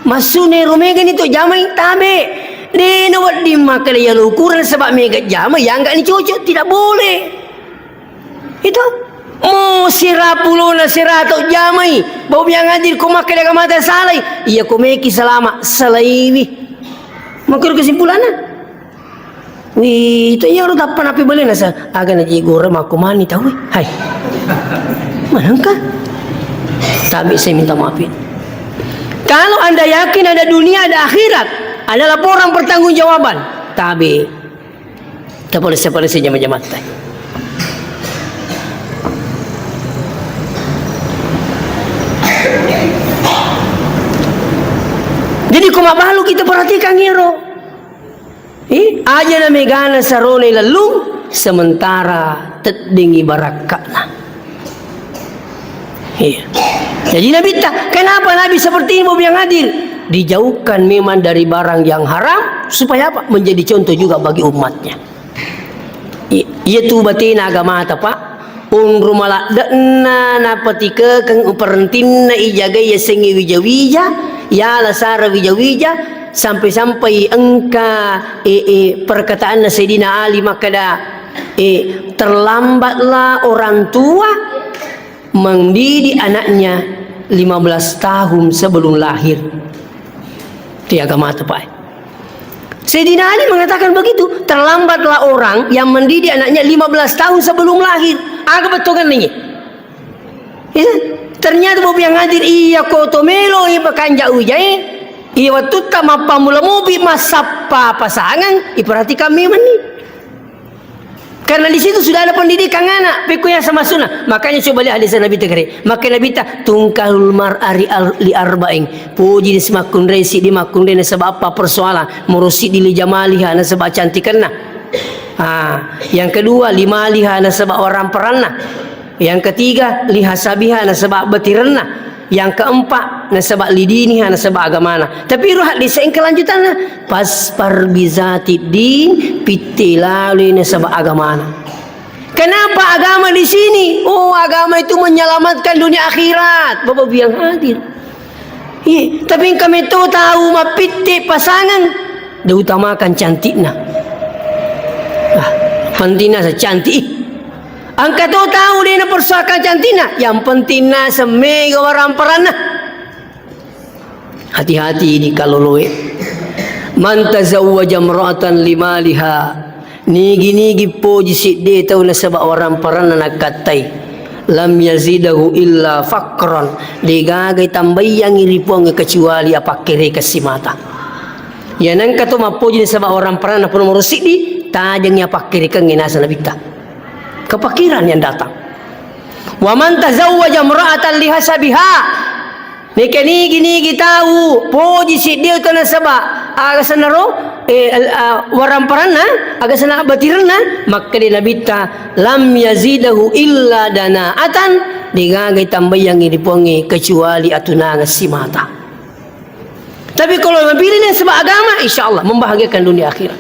Masune romega ni tu jamai tabe. Dena wedding makale ya ukuran sebab mega jamai yang enggak ni cocok, tidak boleh. Itu mo sirapulona sirato jamai. Bau biang hadir ko makkeda mata salai. Iya ko meki salama salaiwi. Makuru kesimpulanna. Wih, itu iya ro tappa napi beli nasa. Aga na jigore makko mani tahu. Hai. Manangka? Tabe saya minta maafin. Kalau Anda yakin ada dunia, ada akhirat, ada laporan pertanggungjawaban, tabe. Tapalesse-palesse jama-jamatta. Jadi, ko mabalu kita perhatikan ero. Eh, aja na megana sarone lellung, sementara teddingi barakka'na. Iya. Jadi Nabitta, kenapa Nabi seperti ini mau bilang hadir? Dijauhkan memang dari barang yang haram, supaya apa? Menjadi contoh juga bagi umatnya. I-, iya tu batena agamata, Pak. Unru maladde'na napatikekeng uparentinna ijagai yasengnge wija-wija, yala sara wija-wija, sampai-sampai engka, e, e, perkataanna Sayyidina Ali makkeda, e, terlambatlah orang tua mendidik anaknya lima belas tahun sebelum lahir. Itu ya, agama tepat. Sayyidina Ali mengatakan begitu, terlambatlah orang yang mendidik anaknya lima belas tahun sebelum lahir. Aga bettuanna ini? Ya, ternyata bobi yang hadir, iya ko to melo, iya bakanja ujai, iya wattutta mappamula mobi massappa pasangan, iperhatikan memang nih. Karena di situ sudah ada pendidikan anak, pekko yang sama sunnah. Makanya coba lihat hadis Nabi tegere. Maka Nabi ta, "Tungkahul mar'a li al-, li arba'in." Puji di semakkunre, siddi makkunre nasaba apa persoalan. Murus siddi li jamaliha nasaba cantikenna. Ah, yang kedua, li maliha nasaba orang peranna. Yang ketiga, li hasabiha nasaba betirenna. Yang keempat, nasaba lidiniha, nasaba agamana. Tapi ro hadis yang kelanjutanna, "Fasfar bizatid din," pitte laloi nasaba agamana. Kenapa agama di sini? Oh, agama itu menyelamatkan dunia akhirat. Bapak Ibu yang hadir. Iya, tapi engka metto tahu mappitte pasangan, diutamakan cantiknya. Ah, pentingnya cantik. Engka to tahu dia persoalkan cantiknya, yang pentingnya semega orang peranna. Hati-hati di kaloloe. Man tazawwaja imra'atan limaliha. Nigi-nigi poji siddi tau nasaba waramparanna nakkattai. Lam yazidahu illa faqran. Degaga tambaiyangi ri Puangnge kecuali apakkerekeng simata. Iya nengka to mappoji nasaba waramparanna, nomoro siddi, tajengi apakkerekengnge naseng Nabitta. Kepikiran yang datang. Wa man tazawwaja imra'atan lihasabiha. Neke nigi-nigi tau poji siddi tau nasaba aga sennaro, eh, al-, ah, waramparanna, aga senna batirenna, makkeda Nabitta, lam yazidahu illa dana'atan, degaga tambaiyangi ri Puangnge kecuali atunangeng simata. Tapi kalau memilih nasaba agama, insya Allah membahagiakan dunia akhirat.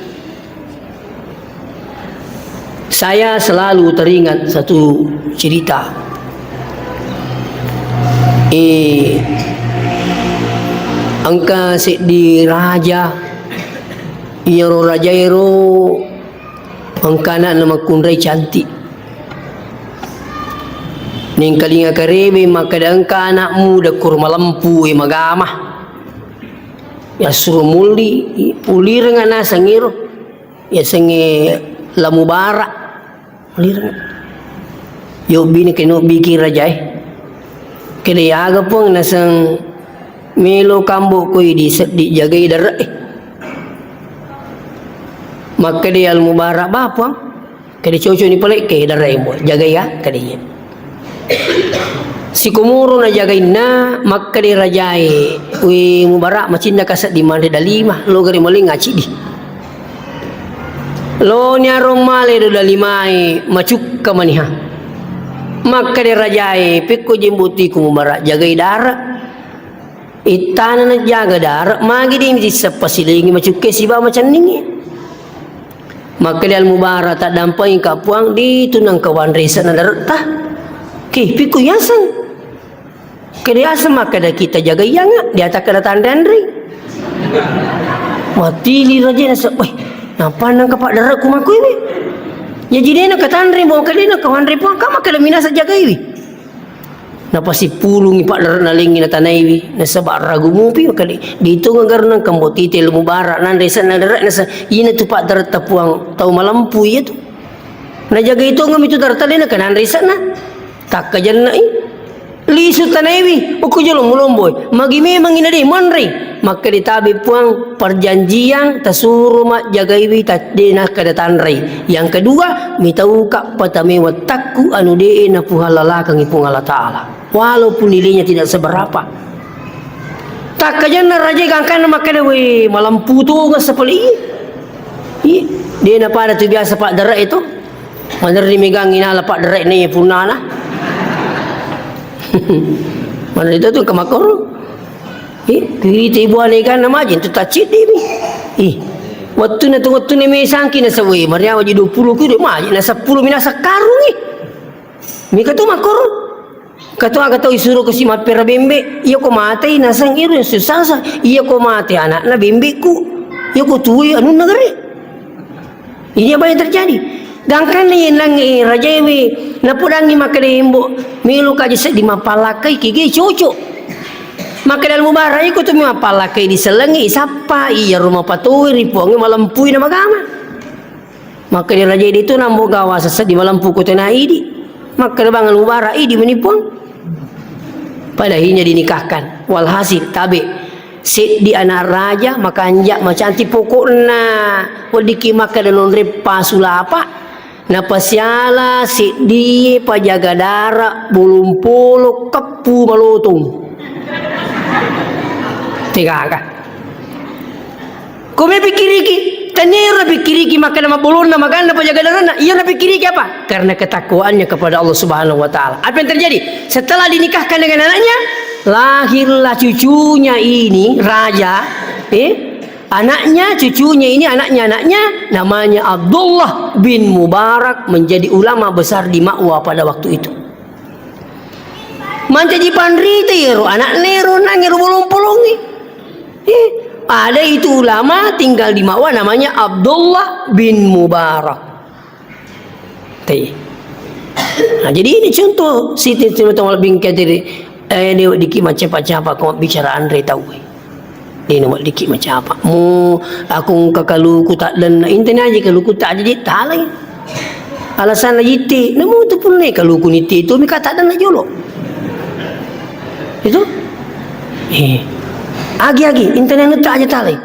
Saya selalu teringat satu cerita. Eh, engka seddi raja, iyaro rajaero engka ana'na makkunrai cantik. Nengkalinga karebe makkeda engka ana'mu dakkoro malempu e magama. Yassuro mulli, ulireng naseng ero. Yasengnge La Mubarak. Ulireng. Yobbini kenobbiki rajae. Kede aga Puang naseng melo kambo koi di seddi jagai dare'e. Makkede Al Mubarak, ba Puang. Kede cocok ni pale ke dare'e mo. Jagai ya, kede iya. Sikomoro najagainna, makkeda rajae, "We Mubarak, macinnaka seddi manre dalima, lo gare maling acidi." Lo niaro male do dalimae, macukka maniha. Makkeda rajae, "Pekko jembotiku Mubarak, jagai dara." Ittana najaga dara, magi de' misi sappa silengi macukka siba macenningi. Makkeda Al Mubarak, "Taddampengi ka Puang, ditu nengka wanre ise'na dare'ta." Ki, pikku yaseng. Kede yaseng makkeda kita jaga iyanga, diatakkeda tanre-anre. Matili raja naseng, "Weh, nappa nengka paddare'ku makkuiwi?" Jaji de' nengka tanre, mau kede nengka wanre Puang, ka makkeda minasa jagaiwi. Napasippulungi paddare'na lengngi natanaiwi, nasaba ragu mupi makkeda, "Ditonga garunang kambotite Al Mubarak nanre ise'na dare'na sa-, ina tu paddare'ta Puang tau malempu iya tu." Najagai tongeng mi tu dare'ta de' nengka nanre ise'na. Takkajenna'i. Lisu tanaiwi, okko jolo mulomboi. Magi memang ina de' manre. Makkeda tabe Puang, perjanjian tasuro majjagaiwi ta-, de' nakkeda tanrei. Yang kedua, mitauka patame wettakku anu de' napuhallalakengi Puang Allah Ta'ala. Walaupun nilainya tidak seberapa. Takkajanna raja gangkanna makkeda, "We, malempu tongeng sapale iya. Iya, de' napada tu biasa paddare'e to. Manerri megang inala paddare'na iya punnana." Mana itu tu kemakkoro. Ih, kuirita ibuane ganna majeng tu tacciddimi. Ih, wettuna tu, wettuna mesangki naseng, "We, mariawa ji dua puluh ku de' majeng na seppulo mi naseng karungi." Mika tu makkoro. Katu aga tau isuro kasi mappera bembe, iya ko matei naseng iro yang susah sa, iya ko mate anakna bembeku, iya ko tuwi anunna gare. Ini apa yang terjadi? Gangkanna iye nangnge rajaewe, napodangngi makkeda embo, "Melo kaji seddi mappallakkai kege cocok." Makkeda Al Mubarak, "Iko tu mappallakkai disellengngi, isappa, iya rumah patoi ri Puangnge malempui na magama." Makkeda raja idi tu nambo gawa seddi malempu ko tena idi. Makkeda bang Al Mubarak, "Idi meni Puang." Pada akhirnya dinikahkan. Walhasil, tabe. Seddi anak raja, makanja, macantik pokokna. Weddikki makkeda nonre pasulapa. Napasiala seddi pajaga dara, bolong polo, keppu malotong. Tegaga. Ko mepikkiriki, tania ero napikkiriki makkeda mabbolonna, maganna, pajaga darana. Iya napikkiriki apa? Karena ketakwaannya kepada Allah Subhanahu wa Ta'ala. Apa yang terjadi? Setelah dinikahkan dengan anaknya, lahirlah cucunya ini, raja, eh, anaknya, cucunya ini, anaknya, anaknya, namanya Abdullah bin Mubarak, menjadi ulama besar di Ma'wa pada waktu itu. Mancaji panrita iyaro ana'na ero nangngero bolong-polongnge. Eh, ada itu ulama tinggal di Ma'wa namanya Abdullah bin Mubarak. Tei. Nah, jadi ini contoh siti tino tong lebih katiri, eh, ini diki macam-macam apa kau bicara anre tau. Dena weddikki macapa. Mu, aku engka kaluku taddenna. Inteni aja kaluku tak jadi talai. Alasanna jitti, namu tu punne kaluku nitti itu mika taddenna jolo. Itu? Eh. Agi-agi, inteni anu tak aja talai.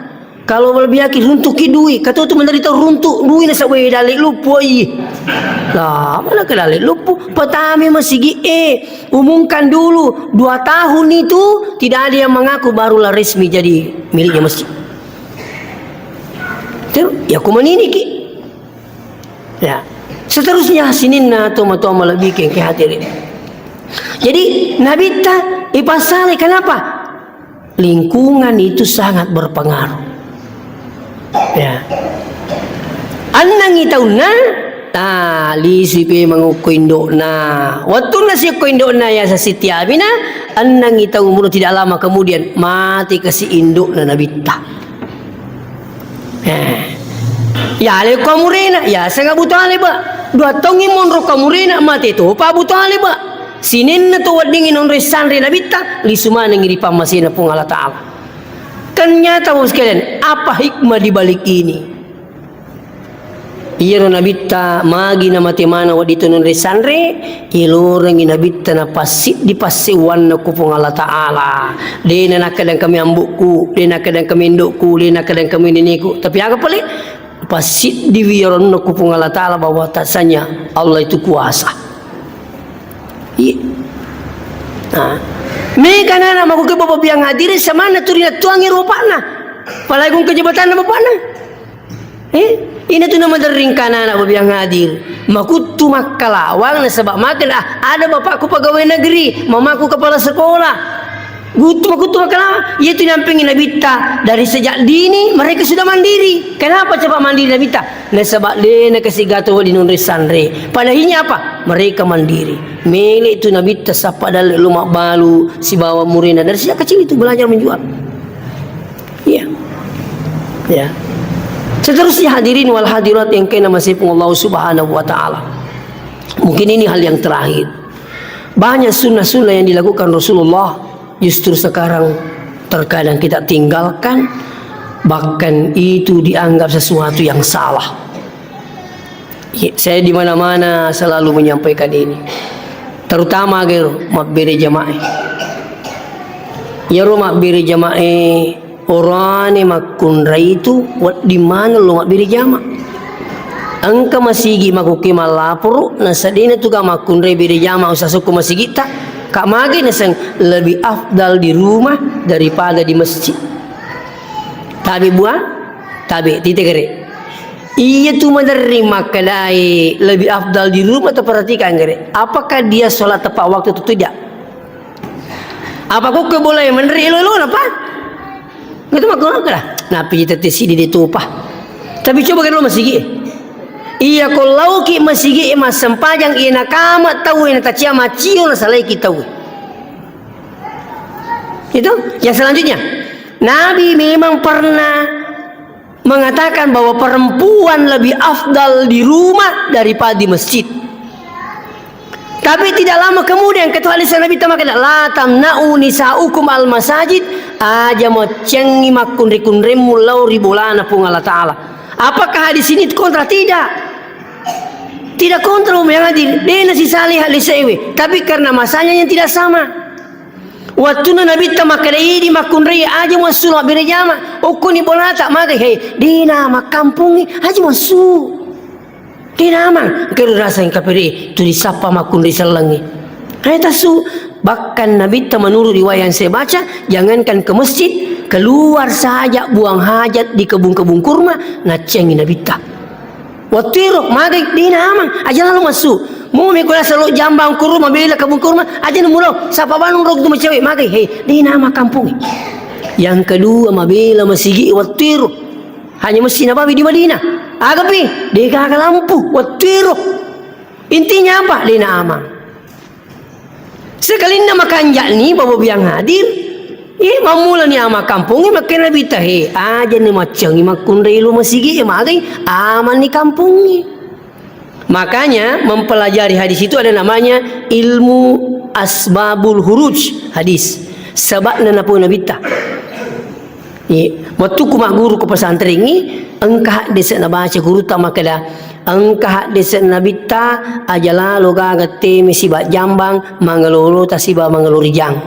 Kalau lebih aki runtuki dui, kata tu menderita runtuk dui na sabwe dale lupu, ih. Lah, mana ke dale lupu? Pertama masigi, eh, umumkan dulu, dua tahun itu tidak ada yang mengaku, barulah resmi jadi miliknya masjid. Itu, ya, kumanini ki. Ya. Seterusnya sininna tomatoa malebbi ke, ke hadirin. Jadi, Nabitta ipasale, kenapa? Lingkungan itu sangat berpengaruh. Ya. Ennengi taunna, ah, lisui pe mangukko indo'na. Wattunna siukko indo'na ya sasitiabina, ennengi taung umur tidak lama kemudian mati kasi indo'na Nabitta. Eh. Ya, le ko amurena, ya, seng Abu Thalib, ba. Dua taungngi monro ko amurena, mate topa Abu Thalib, ba. Sininna to weddingngi nonroi sanre Nabitta, lisu manengngi ri pammasena Puang Allah Ta'ala. Ternyata, Bapak sekalian, apa hikmah di balik ini? Iyaro Nabitta magi namate maneng wedding to nonroi sanre, Ilorengngi Nabitta napassiddi passewwanna ku Puang Allah Ta'ala. De' na nakkadang kami ambo'ku, de' nakkadang kami indo'ku, de' nakkadang kami nene'ku. Tapi aga pale? Passiddiwi iyaronna ku Puang Allah Ta'ala bahwasanya Allah itu kuasa. Iya. Nah. Mega nana makuke bapak biang hadiri samanna turi nattuangi ropa'na. Apalagi kung kejabatanna bapakna. Eh, ina tu namaderring kanana babiang hadir. Makuttu makkalawang nasaba makkeda, ah, ada bapakku pegawai negeri, mamaku kepala sekolah. Guttu makuttu makkalawang, iya tu nyampengi Nabitta dari sejak dini mereka sudah mandiri. Kenapa cepat mandiri Nabitta? Nasaba de' na kasi gato wedding nonroi sanre. Padahinya apa? Mereka mandiri. Mele tu Nabitta sappa dalle lo mabbalu sibawa murena dari sejak kecil itu belajar menjual. Iya. Ya. Seterusnya hadirin wal hadirat yang kena masih Allah Subhanahu wa Ta'ala. Mungkin ini hal yang terakhir. Banyak sunnah-sunnah yang dilakukan Rasulullah justru sekarang terkadang kita tinggalkan, bahkan itu dianggap sesuatu yang salah. Iya, saya di mana-mana selalu menyampaikan ini. Terutama gero mabbere jamaah. Iyaro mabbere jamaah orane makkunrai tu wedding maneng lo mabbere jama. Engka masigi makuke mallaporo, nasadena tu ga makkunrai bere jama usasukku masigitta, ka mage naseng lebih afdal di rumah daripada di masjid. Tabe bua, tabe tite gere. Iya tu maderri makkedai lebih afdal di rumah, atau perhatikan gere. Apakah dia sholat tepat waktu atau tidak? Apa kok boleh meneri lo lo napa? Itu mah kurang kala. Napi tete sidi di tupa. Tapi coba kan lo masigi. Iya ko lauki masigi massempajang iya nakama tau iya natacia macio na salaiki tau. Itu yang selanjutnya. Nabi memang pernah mengatakan bahwa perempuan lebih afdal di rumah daripada di masjid. Tapi tidak lama kemudian, ketua hadis Nabi tama kena, "La tamna'u nisa'ukum al masajid," aja maccengi makkunre-kunremmu lao ri bolana Puang Allah Ta'ala. Apakah hadis ini kontra? Tidak. Tidak kontra, yang hadir. Dena si salih hal sewe. Tapi karena masanya yang tidak sama. Wattunna Nabitta makkeda, "Idi makkunrai aja muassu mabbere jama, okkoni bolata magai, he, dena makkampungi aja muassu." Dena amang, keru rasa yang kapere tu disappa makkunrai sellengi. Hai tasu, bahkan Nabitta menurut riwayat yang saya baca, jangankan ke masjid, keluar saja buang hajat di kebun-kebun kurma, naccengi Nabitta. Wattuero, magai, dena amang, aja lalo massu. Mumi ko nasa lo jambang kurma, bela kabung kurma, aja nemu lo, sapa banung rog tu macewe, magai, hei, dena amang kampungi. Yang kedua, mabela masigi wattuero. Hanya Masjid Nabawi di Madinah. Agapi, degaga lampu, wattuero. Intinya apa? Dena amang. Sekalinna makanja'ni babo biang hadir. Eh, mammulani ama kampungnge, makkeda Nabitta, he, ajani maccengi makkunrai lo masigi, eh, magai amani kampungnge. Makanya mempelajari hadis itu ada namanya ilmu asbabul huruj hadis. Sebabna napau Nabitta. Iya, wettukku magguru ko pesantrengngi, engka haddese' nabaca gurutta makkeda, engka haddese' Nabitta aja lalo gaga teme siba' jambang mangelolota siba' mangelo rijang.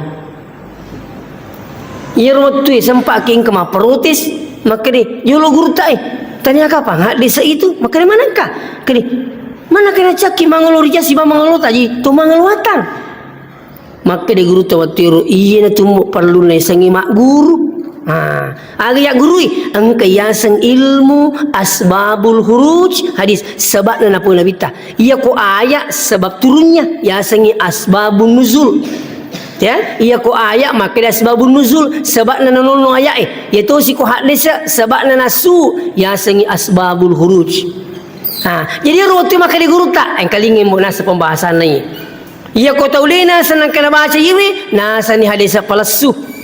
Iyaro wettue sempa'ki engka mapprotes, makkeda, jolo gurutta e, tania kapang haddese' itu, makkeda manengka? Kede, manengka nacakki mangelo rijang siba' mangelolota ji, to mangelo watang. Makkeda gurutta wettuero, iyena tummu perlunna yasengnge magguru. Ah, aga yaggurui? Engka yaseng ilmu asbabul huruj hadis, sebabna napau Nabitta. Iyako aya sebab turunnya, yasengnge asbabun nuzul. Ya, iyako aya makkeda asbabun nuzul, sebabna nanonno aya'e. Iyatosi ko haddese', sebabna nassu, yasengnge asbabul huruj. Ah, jadi ero wettu makkeda gurutta, engkalinga mbo nasa pembahasanna iye. Iyako tau de' naseng nangka nabaca iyewe, nasani hadese' palessu.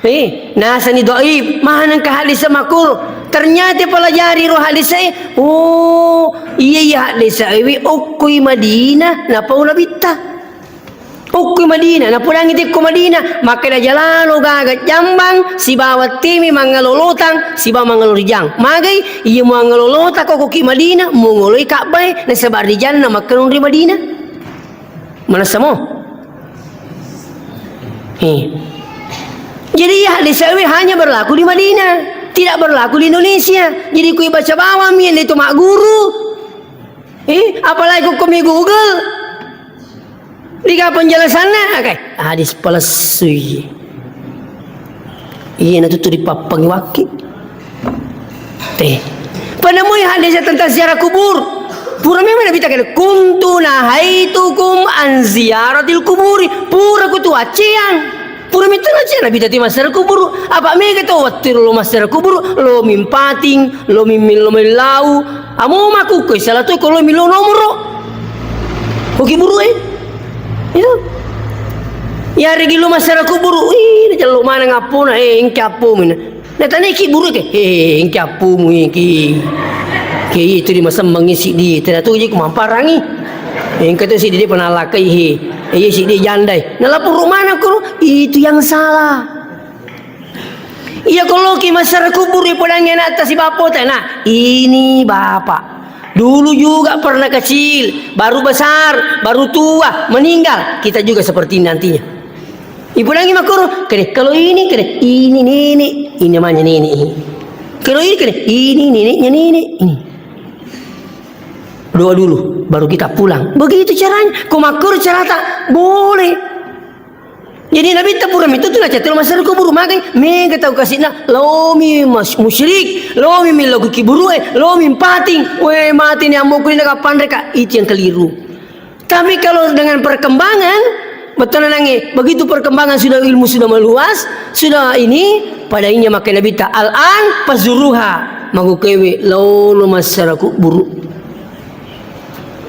Eh, nasani dhaif, manengka hadese' makkoro. Ternyata pelajari ro hadese' e, oh, iya, iya hadese' ewe okkoi Madinah napau Nabitta. Okkoi Madinah, napodangngi tekko Madinah, makkeda jalano gaga jambang sibawa teme mangelolotang sibawa mangelo rijang. Magai, iya muangelolota ko koki Madinah, mungoloi Ka'bah e, nasaba' rijanna makkenung ri Madinah. Manessa mo? Eh. Jadi, iya hadis ewe hanya berlaku di Madinah, tidak berlaku di Indonesia. Jadi, kui baca bawang mi itu magguru. Eh, apalagi ko komi Google. Diga penjelasanna? Oke, hadis palessui. Iyena tu, tu dipappangi wakki. Teh. Penemui hadis tentang ziarah kubur. Pura memang Nabitta kene, "Kuntu nahaitukum an ziyaratil kuburi." Pura kutu acceang. Pura mitu nacce Nabitta ti massiara kuburu. Apa mega to wettu lo massiara kuburu, lo mimpating, lo mimmin, lo millau. Amo makukkoi salah tu ko lo millau nomoro. Ko kiburu e. Itu. Yaregi lo massiara kuburu, ih, nacello maneng appona, eh, engka appomu. Natanai ki buruke, "Eh, engka appumu iki. Ke itu di masemmangi siddi, tena tu ji kumamparangi. Engka tu siddi dia pernah lakai, he. Eh, iya siddi jandai." Nalapuru mana kuru? Itu yang salah. Iya, kalau ki masyarakat kubur, ipodangi anak atas si bapak, nah, ini bapak. Dulu juga pernah kecil, baru besar, baru tua, meninggal. Kita juga seperti ini nantinya. Ipulangi makkoro, kede, kalau ini, kede, ini nenek, ini namanya nenek ini. Kalau ini, kede, ini neneknya nenek ini. Doa dulu, baru kita pulang. Begitu caranya. Ko makkoro carata, boleh. Jadi Nabitta pura mitu tu nacatelo massara kuburu, magai mega tau kasikna, lomi mas-, musyrik, lomi millau ki kiburu e, lomi pating, we mati ni amboku ni nakapanreka, itu yang keliru. Tapi kalau dengan perkembangan, betul nange, begitu perkembangan sudah, ilmu sudah meluas, sudah ini, pada inya makai Nabitta, "Al-an fazuruha," magukewe lolo massara kuburu.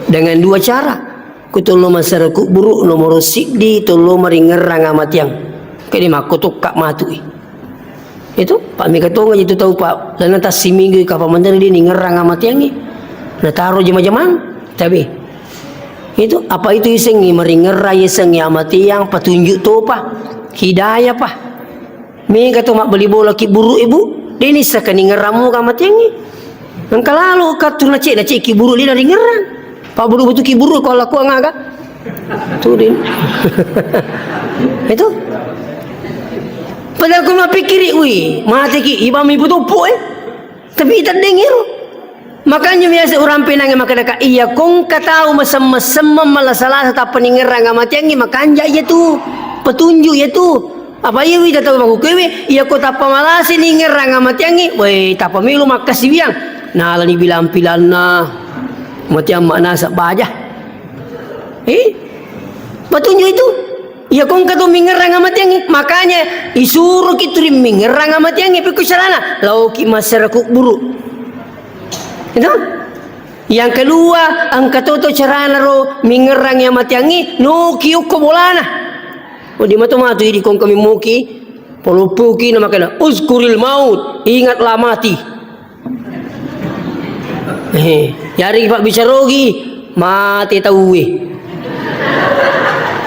Dengan dua cara. Ku tollo massara kuburu, nomoro siddi, tollo maringerrang amatiang. Kede makkotokka matui. Itu, pa mega tonga itu tau, pa, lana tassiminggu kapa manre di ningerrang amatiangi. Nataro jama-jamang, tapi itu, apa itu isengi maringerrang, isengi amatiang, patunjuk topa, hidayah pa. Mega to mabbali bola ki buru, Ibu. Deni sakaningerrang muga matiangi. Engka lalo kattu nace, nace ki buru dena ringerrang. Pa buru betu ki buru ko lakuang aga. Tu den. Itu. Padahal ku mappikiri, wi, mate ki, iba mi putupu, eh. Tapi ita dengiro. Makanya biasa urang penangi makkeda ka, iya kongka tau masem-masemmeng malasa-lasa tappa ningerrang amatiangi, makanja iya tu. Petunjuk iya tu. Apa iya wita tau makukewe, iya ko tappa malasi ningerrang amatiangi, woi, tappa melo makkasiwiang. Nalani bilang-pilanna. Matiang maknasa baja. Eh? Petunjuk itu. Iya kongka tu mingerrang amatiangi. Makanya isuruh ki tu ri mingerrang amatiangi, pikku carana. Lauki massara kuburu. Itu? Yang kedua, engka toto carana ro mingerrang amatiangi, noki ukko bolana. Oh, di matu-matu idi kongka mimmuki, poloppuki na makana, "Uzkuril maut, ingatlah mati." Eh, yari pabbicarogi, mate tauwe.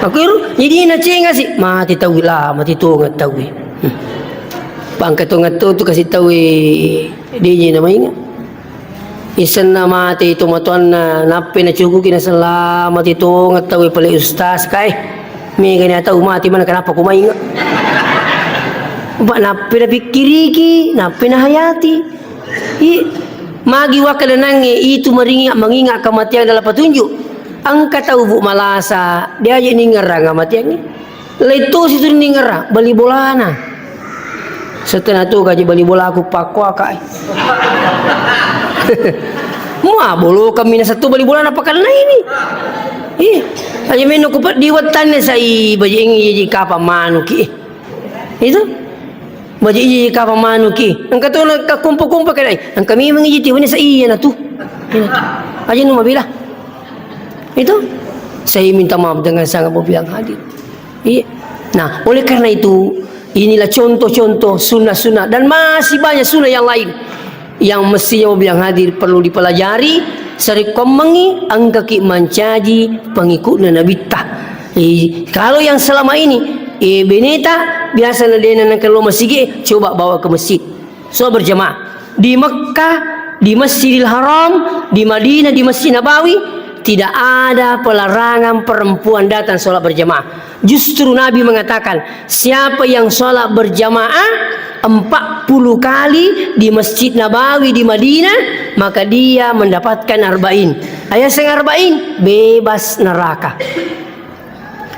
Aku iru, jadi nacenga si, mate tauwe lah, mate tonga tauwe. Hmm. Pangka tongeng to tu kasi tau e, deje na mainga. Isenna mate tomatoanna, nappe na cukuki na selama te tongeng tau e pale ustaz kae. Mega ni atau mate mana kenapa ku mainga. Ba nappe na pikkiriki, nappe na hayati. I, magi wakkadanangnge itu meringa-, mengingat kematian adalah petunjuk. Engka tau bu malasa, diaje ningerang kematiangnge. Lettu situru ningerang, bali bolana. Setengah tu gaji bali bola aku pakko akai. Mua bolo kami na satu bali bolana pakanna ini. Ih, aja meno ku di wettanne sai baje ingi ji kapa manuki. Itu? Baje iji kapa manuki. Engka to na ka kumpa-kumpa kedai. Engka memang iji tiwani sa iya na tu. Iya na tu. Aja nu mabila. Itu saya minta maaf dengan sangat Bapak yang hadir. Iya. Nah, oleh karena itu, inilah contoh-contoh sunnah-sunnah dan masih banyak sunnah yang lain yang mestinya Bapak yang hadir perlu dipelajari. Sarekkoammengngi engkaki mancaji pengikutna Nabitta. Eh, kalau yang selama ini, eh, beneta biasa na dena nangka lo masigi, coba bawa ke masjid. Sholat berjamaah. Di Mekah, di Masjidil Haram, di Madinah, di Masjid Nabawi, tidak ada pelarangan perempuan datang sholat berjamaah. Justru Nabi mengatakan, siapa yang sholat berjamaah empat puluh kali di Masjid Nabawi di Madinah, maka dia mendapatkan arba'in. Ayaseng arba'in, bebas neraka.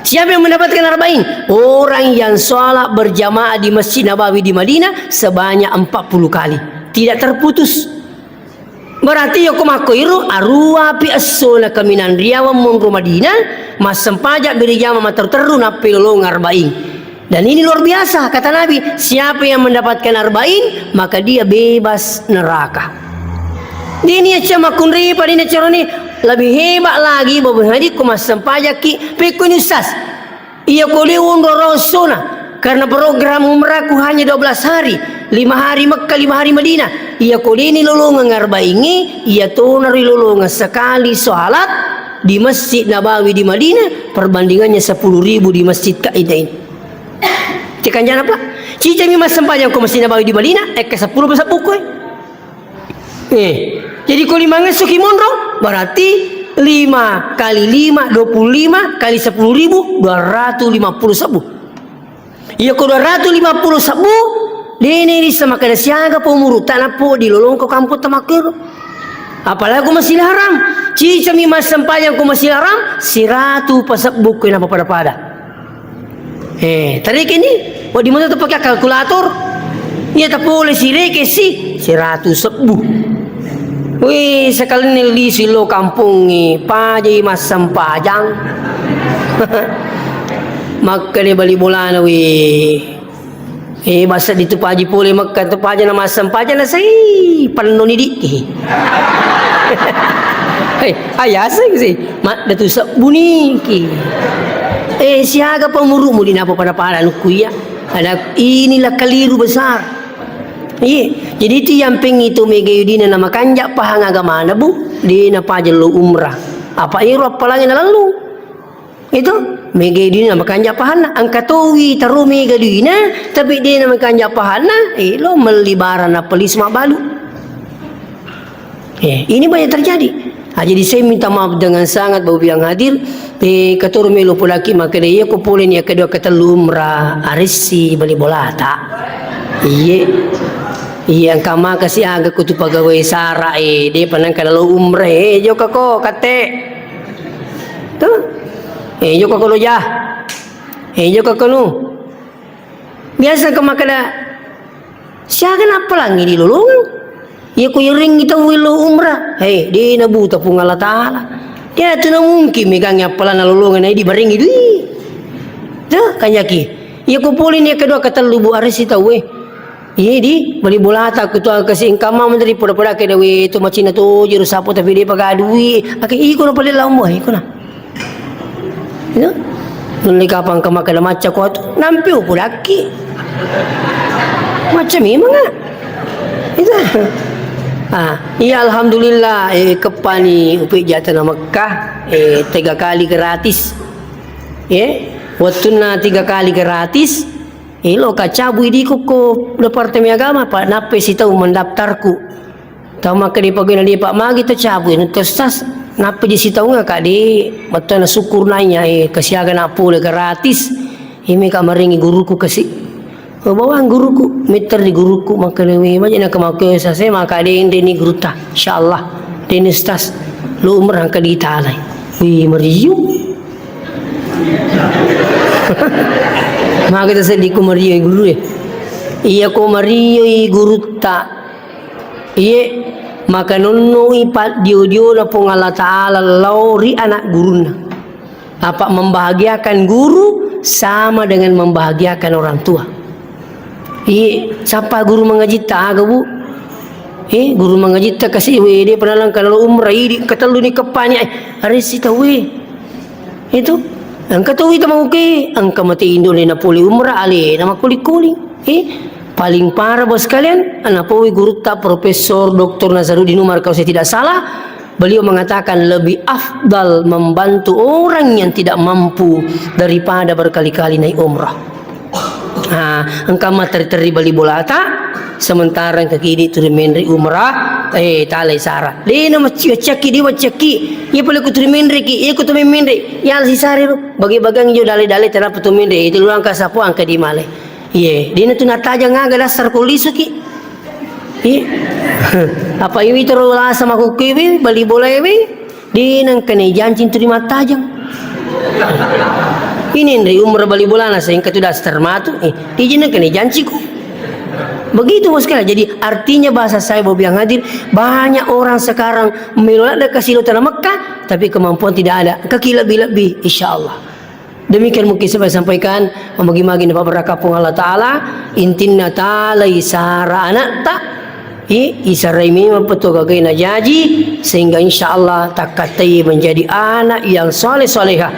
Siapa yang mendapatkan arba'in? Orang yang sholat berjamaah di Masjid Nabawi di Madinah sebanyak empat puluh kali. Tidak terputus. Berarti yako makko iro, aruapi esso na kaminang riawang monro Madinah, massempajang beri jama materru-terru nappi lolong arba'in. Dan ini luar biasa, kata Nabi, siapa yang mendapatkan arba'in, maka dia bebas neraka. Dini acca makkunri, padini acca roni, lebih hebat lagi, Bapak Haji, ko massempajakki, pekkoni Ustaz. Iya ko de onro raossona, karena program umrahku hanya dua belas hari, lima hari Mekah, lima hari Madinah. Iya ko deni lolongeng arba'ingi, iya tona ri lolongeng sekali sholat di Masjid Nabawi di Madinah, perbandingannya sepuluh ribu di Masjid Kaidah ini. Cek kanjana, Pak. Cicami massempajang ko Masjid Nabawi di Madinah, ekka sepuluh pasabbuku, eh. Eh, jadi ko lima ngesso ki monro, berarti lima kali lima, dua puluh lima kali sepuluh ribu, dua ratus lima puluh sebbu. Iya ko dua ratus lima puluh sebbu, dene rissa makkeda siaga pa umuru ta nappo di lolongko kampung tamakkero. Apalagi ko Masjidil Haram, cicami massempajang ko Masjidil Haram, siratu pasebbu ko napa pada-pada. Eh, tariki ni, wedding moto tu pakai kalkulator. Iya tapole sireke si, siratu sebbu. Wih, sekali ni lisi lo kampungi, pajai massempajang. Makkeda bali bolana, wih. Eh, basa di tu paji pole Mekah tu paja na massempajang na sai penno ni di. Eh, ayaseng si. Madda tu sebbu niki. Eh, siaga pa umurumu di napa pada-pada nukku iya. Ada, inilah keliru besar. Iya, jadi itu yang pengitu mega yudina na makanja pahang agamana, Bu. Di na paja lo umrah. Apa iro apalagi na lalu. Itu, mega duina makanja pahanna, engka towi taro mega duina, tapi de na makanja pahanna, eh, lo melli barang na pelis mabbalu. Eh, ini banyak terjadi. Ah, jadi saya minta maaf dengan sangat Bapak yang hadir. Eh, katoro melo polaki makkeda, iya ko pole ni kedua ketellu umrah, arissi bali bolata. Iye. Iya, engka maka si aga kutu pegawai sara, eh, de panangka lo umrah, eh, joka ko kate. Tuh. Eh, jokka ko loja. Eh, jokka ko nu. Biasa ko makkeda, siaga nappalangi di lolongeng. Iya ko yeringi tau lo umrah. Hei, de na buta Puang Allah Taala. Dia tu na mungkin megangi appalanna lolongeng na di barengi dui. Tuh, kanjaki. Iya ko pole ni kedua ketellu bu aresi tau, eh. Iye di, bali bolata ku tu kasi engka ma menteri poda-poda ke dawe tu macina tu juru sapu tapi de pagadui. Ake iko na pale laumbo, iko na. Ino? Nulli kapang ke makkeda macca ko tu, nampi upodakki. Macca memang, ah. Itu. Ah, iya alhamdulillah, eh, keppani upe jatana Mekah, eh, tiga kali gratis. Eh, wettunna tiga kali gratis. Elo ka cabui di ko, ko Departemen Agama, Pak, nappe sitau mendaftarku. Tau makkeda pegawai na dia, Pak, magi to cabui, nutto stas, nappe di sitaunga, Kak, di, bettuanna syukur nanya, eh, kasiaga na pole gratis. Imi ka maringi guruku kasi. Oh, bawang guruku, meter di guruku, makkeda, "Weh, maja na kemaku sase, maka de ini gurutta. Insyaallah, de ini stas. Lu umrah angka ditalai." Wih, meriu. Maka kita sedih ku meriu guru ya. Iya ko meriu gurutta. Iye, maka nonnoi paddio-diona Puang Allah Ta'ala lao ri anak gurunna. Apa membahagiakan guru sama dengan membahagiakan orang tua. Iye, sapa guru mengajitta aga, Bu? Eh, guru mengajitta kasi wede pernah langkana lo umrah idi ketellu ni kepani, eh, aresi tawe. Itu, engka to wita mauke, engka mate indo le na pole umrah, ale na makkuling-kuling. Eh, paling parah, Bos sekalian, ana poi gurutta Profesor Doktor Nasaruddin Umar, kalau saya tidak salah, beliau mengatakan lebih afdal membantu orang yang tidak mampu daripada berkali-kali naik umrah. Ah, engka materi-teri bali bolata, sementara engka kidi turi menre umrah, eh, talai sara. De na macci-, maccakki, de maccakki. Iya pale ku turi menre ki, iya ku tu menre. Ya si sare ro. Bagi-bagang jo dale-dale tenapa tu menre. Itu luang ka sapo angka di male. Iye, de na tu natajang aga dasar ko lisu ki. Iye. Apa iwi toro lasa makukkui wi, bali bola wi. De nengkane janci tu rimattajeng. Ini nri umur bali bolana sehingga tu daster matu. Eh, de nengkane janciku. Begitu, Bos sekalian. Jadi, artinya bahasa saya, Bapak yang hadir, banyak orang sekarang melo ladde kasi lao tanah Mekah, tapi kemampuan tidak ada. Kaki lebih-lebih, insya Allah. Demikian mungkin saya sampaikan, magi-magi napabarakah Puang Allah Ta'ala, intinna talai sara anatta, i, isarai memang peto gagai najaji, sehingga insya Allah takkatai menjadi anak yang soleh-solehah,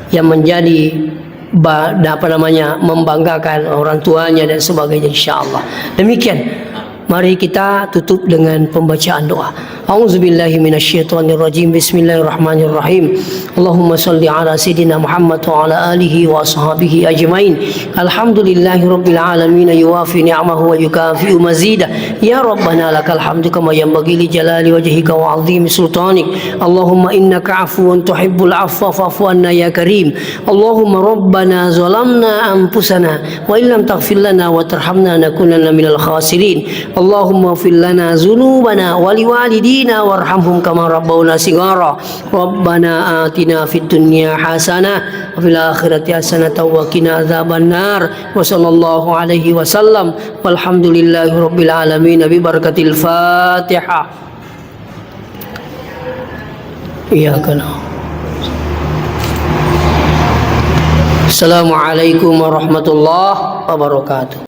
yang menjadi ba-, apa namanya, membanggakan orang tuanya dan sebagainya, insya Allah. Demikian. Mari kita tutup dengan pembacaan doa. A'udzubillahi minasyaitonirrajim. Bismillahirrahmanirrahim. Allahumma salli ala Sayyidina Muhammad wa ala alihi wa ashabihi ajmain. Alhamdulillahi rabbil alamin, yuwafi ni'amahu wa yukafi'u mazidah. Ya Rabbana lakal hamdu kama yanbaghi li jalali wajhika wa azimi sultanik. Allahumma innaka afuwun tuhibbul afwa fa'fu anna ya karim. Allahumma rabbana zalamna anfusana wa illam taghfir lana wa tarhamna nakunanna minal khasirin. Allahumma ighfir lana dzunubana wa liwalidina warhamhum kama rabbawna shighara. Rabbana atina fid dunya hasanah wa fil akhirati hasanatan wa qina adzabannar. Wa sallallahu alaihi wasallam. Walhamdulillahi rabbil alamin. Bi barakatil Fatihah. Iyyaka na'budu. Assalamualaikum warahmatullahi wabarakatuh.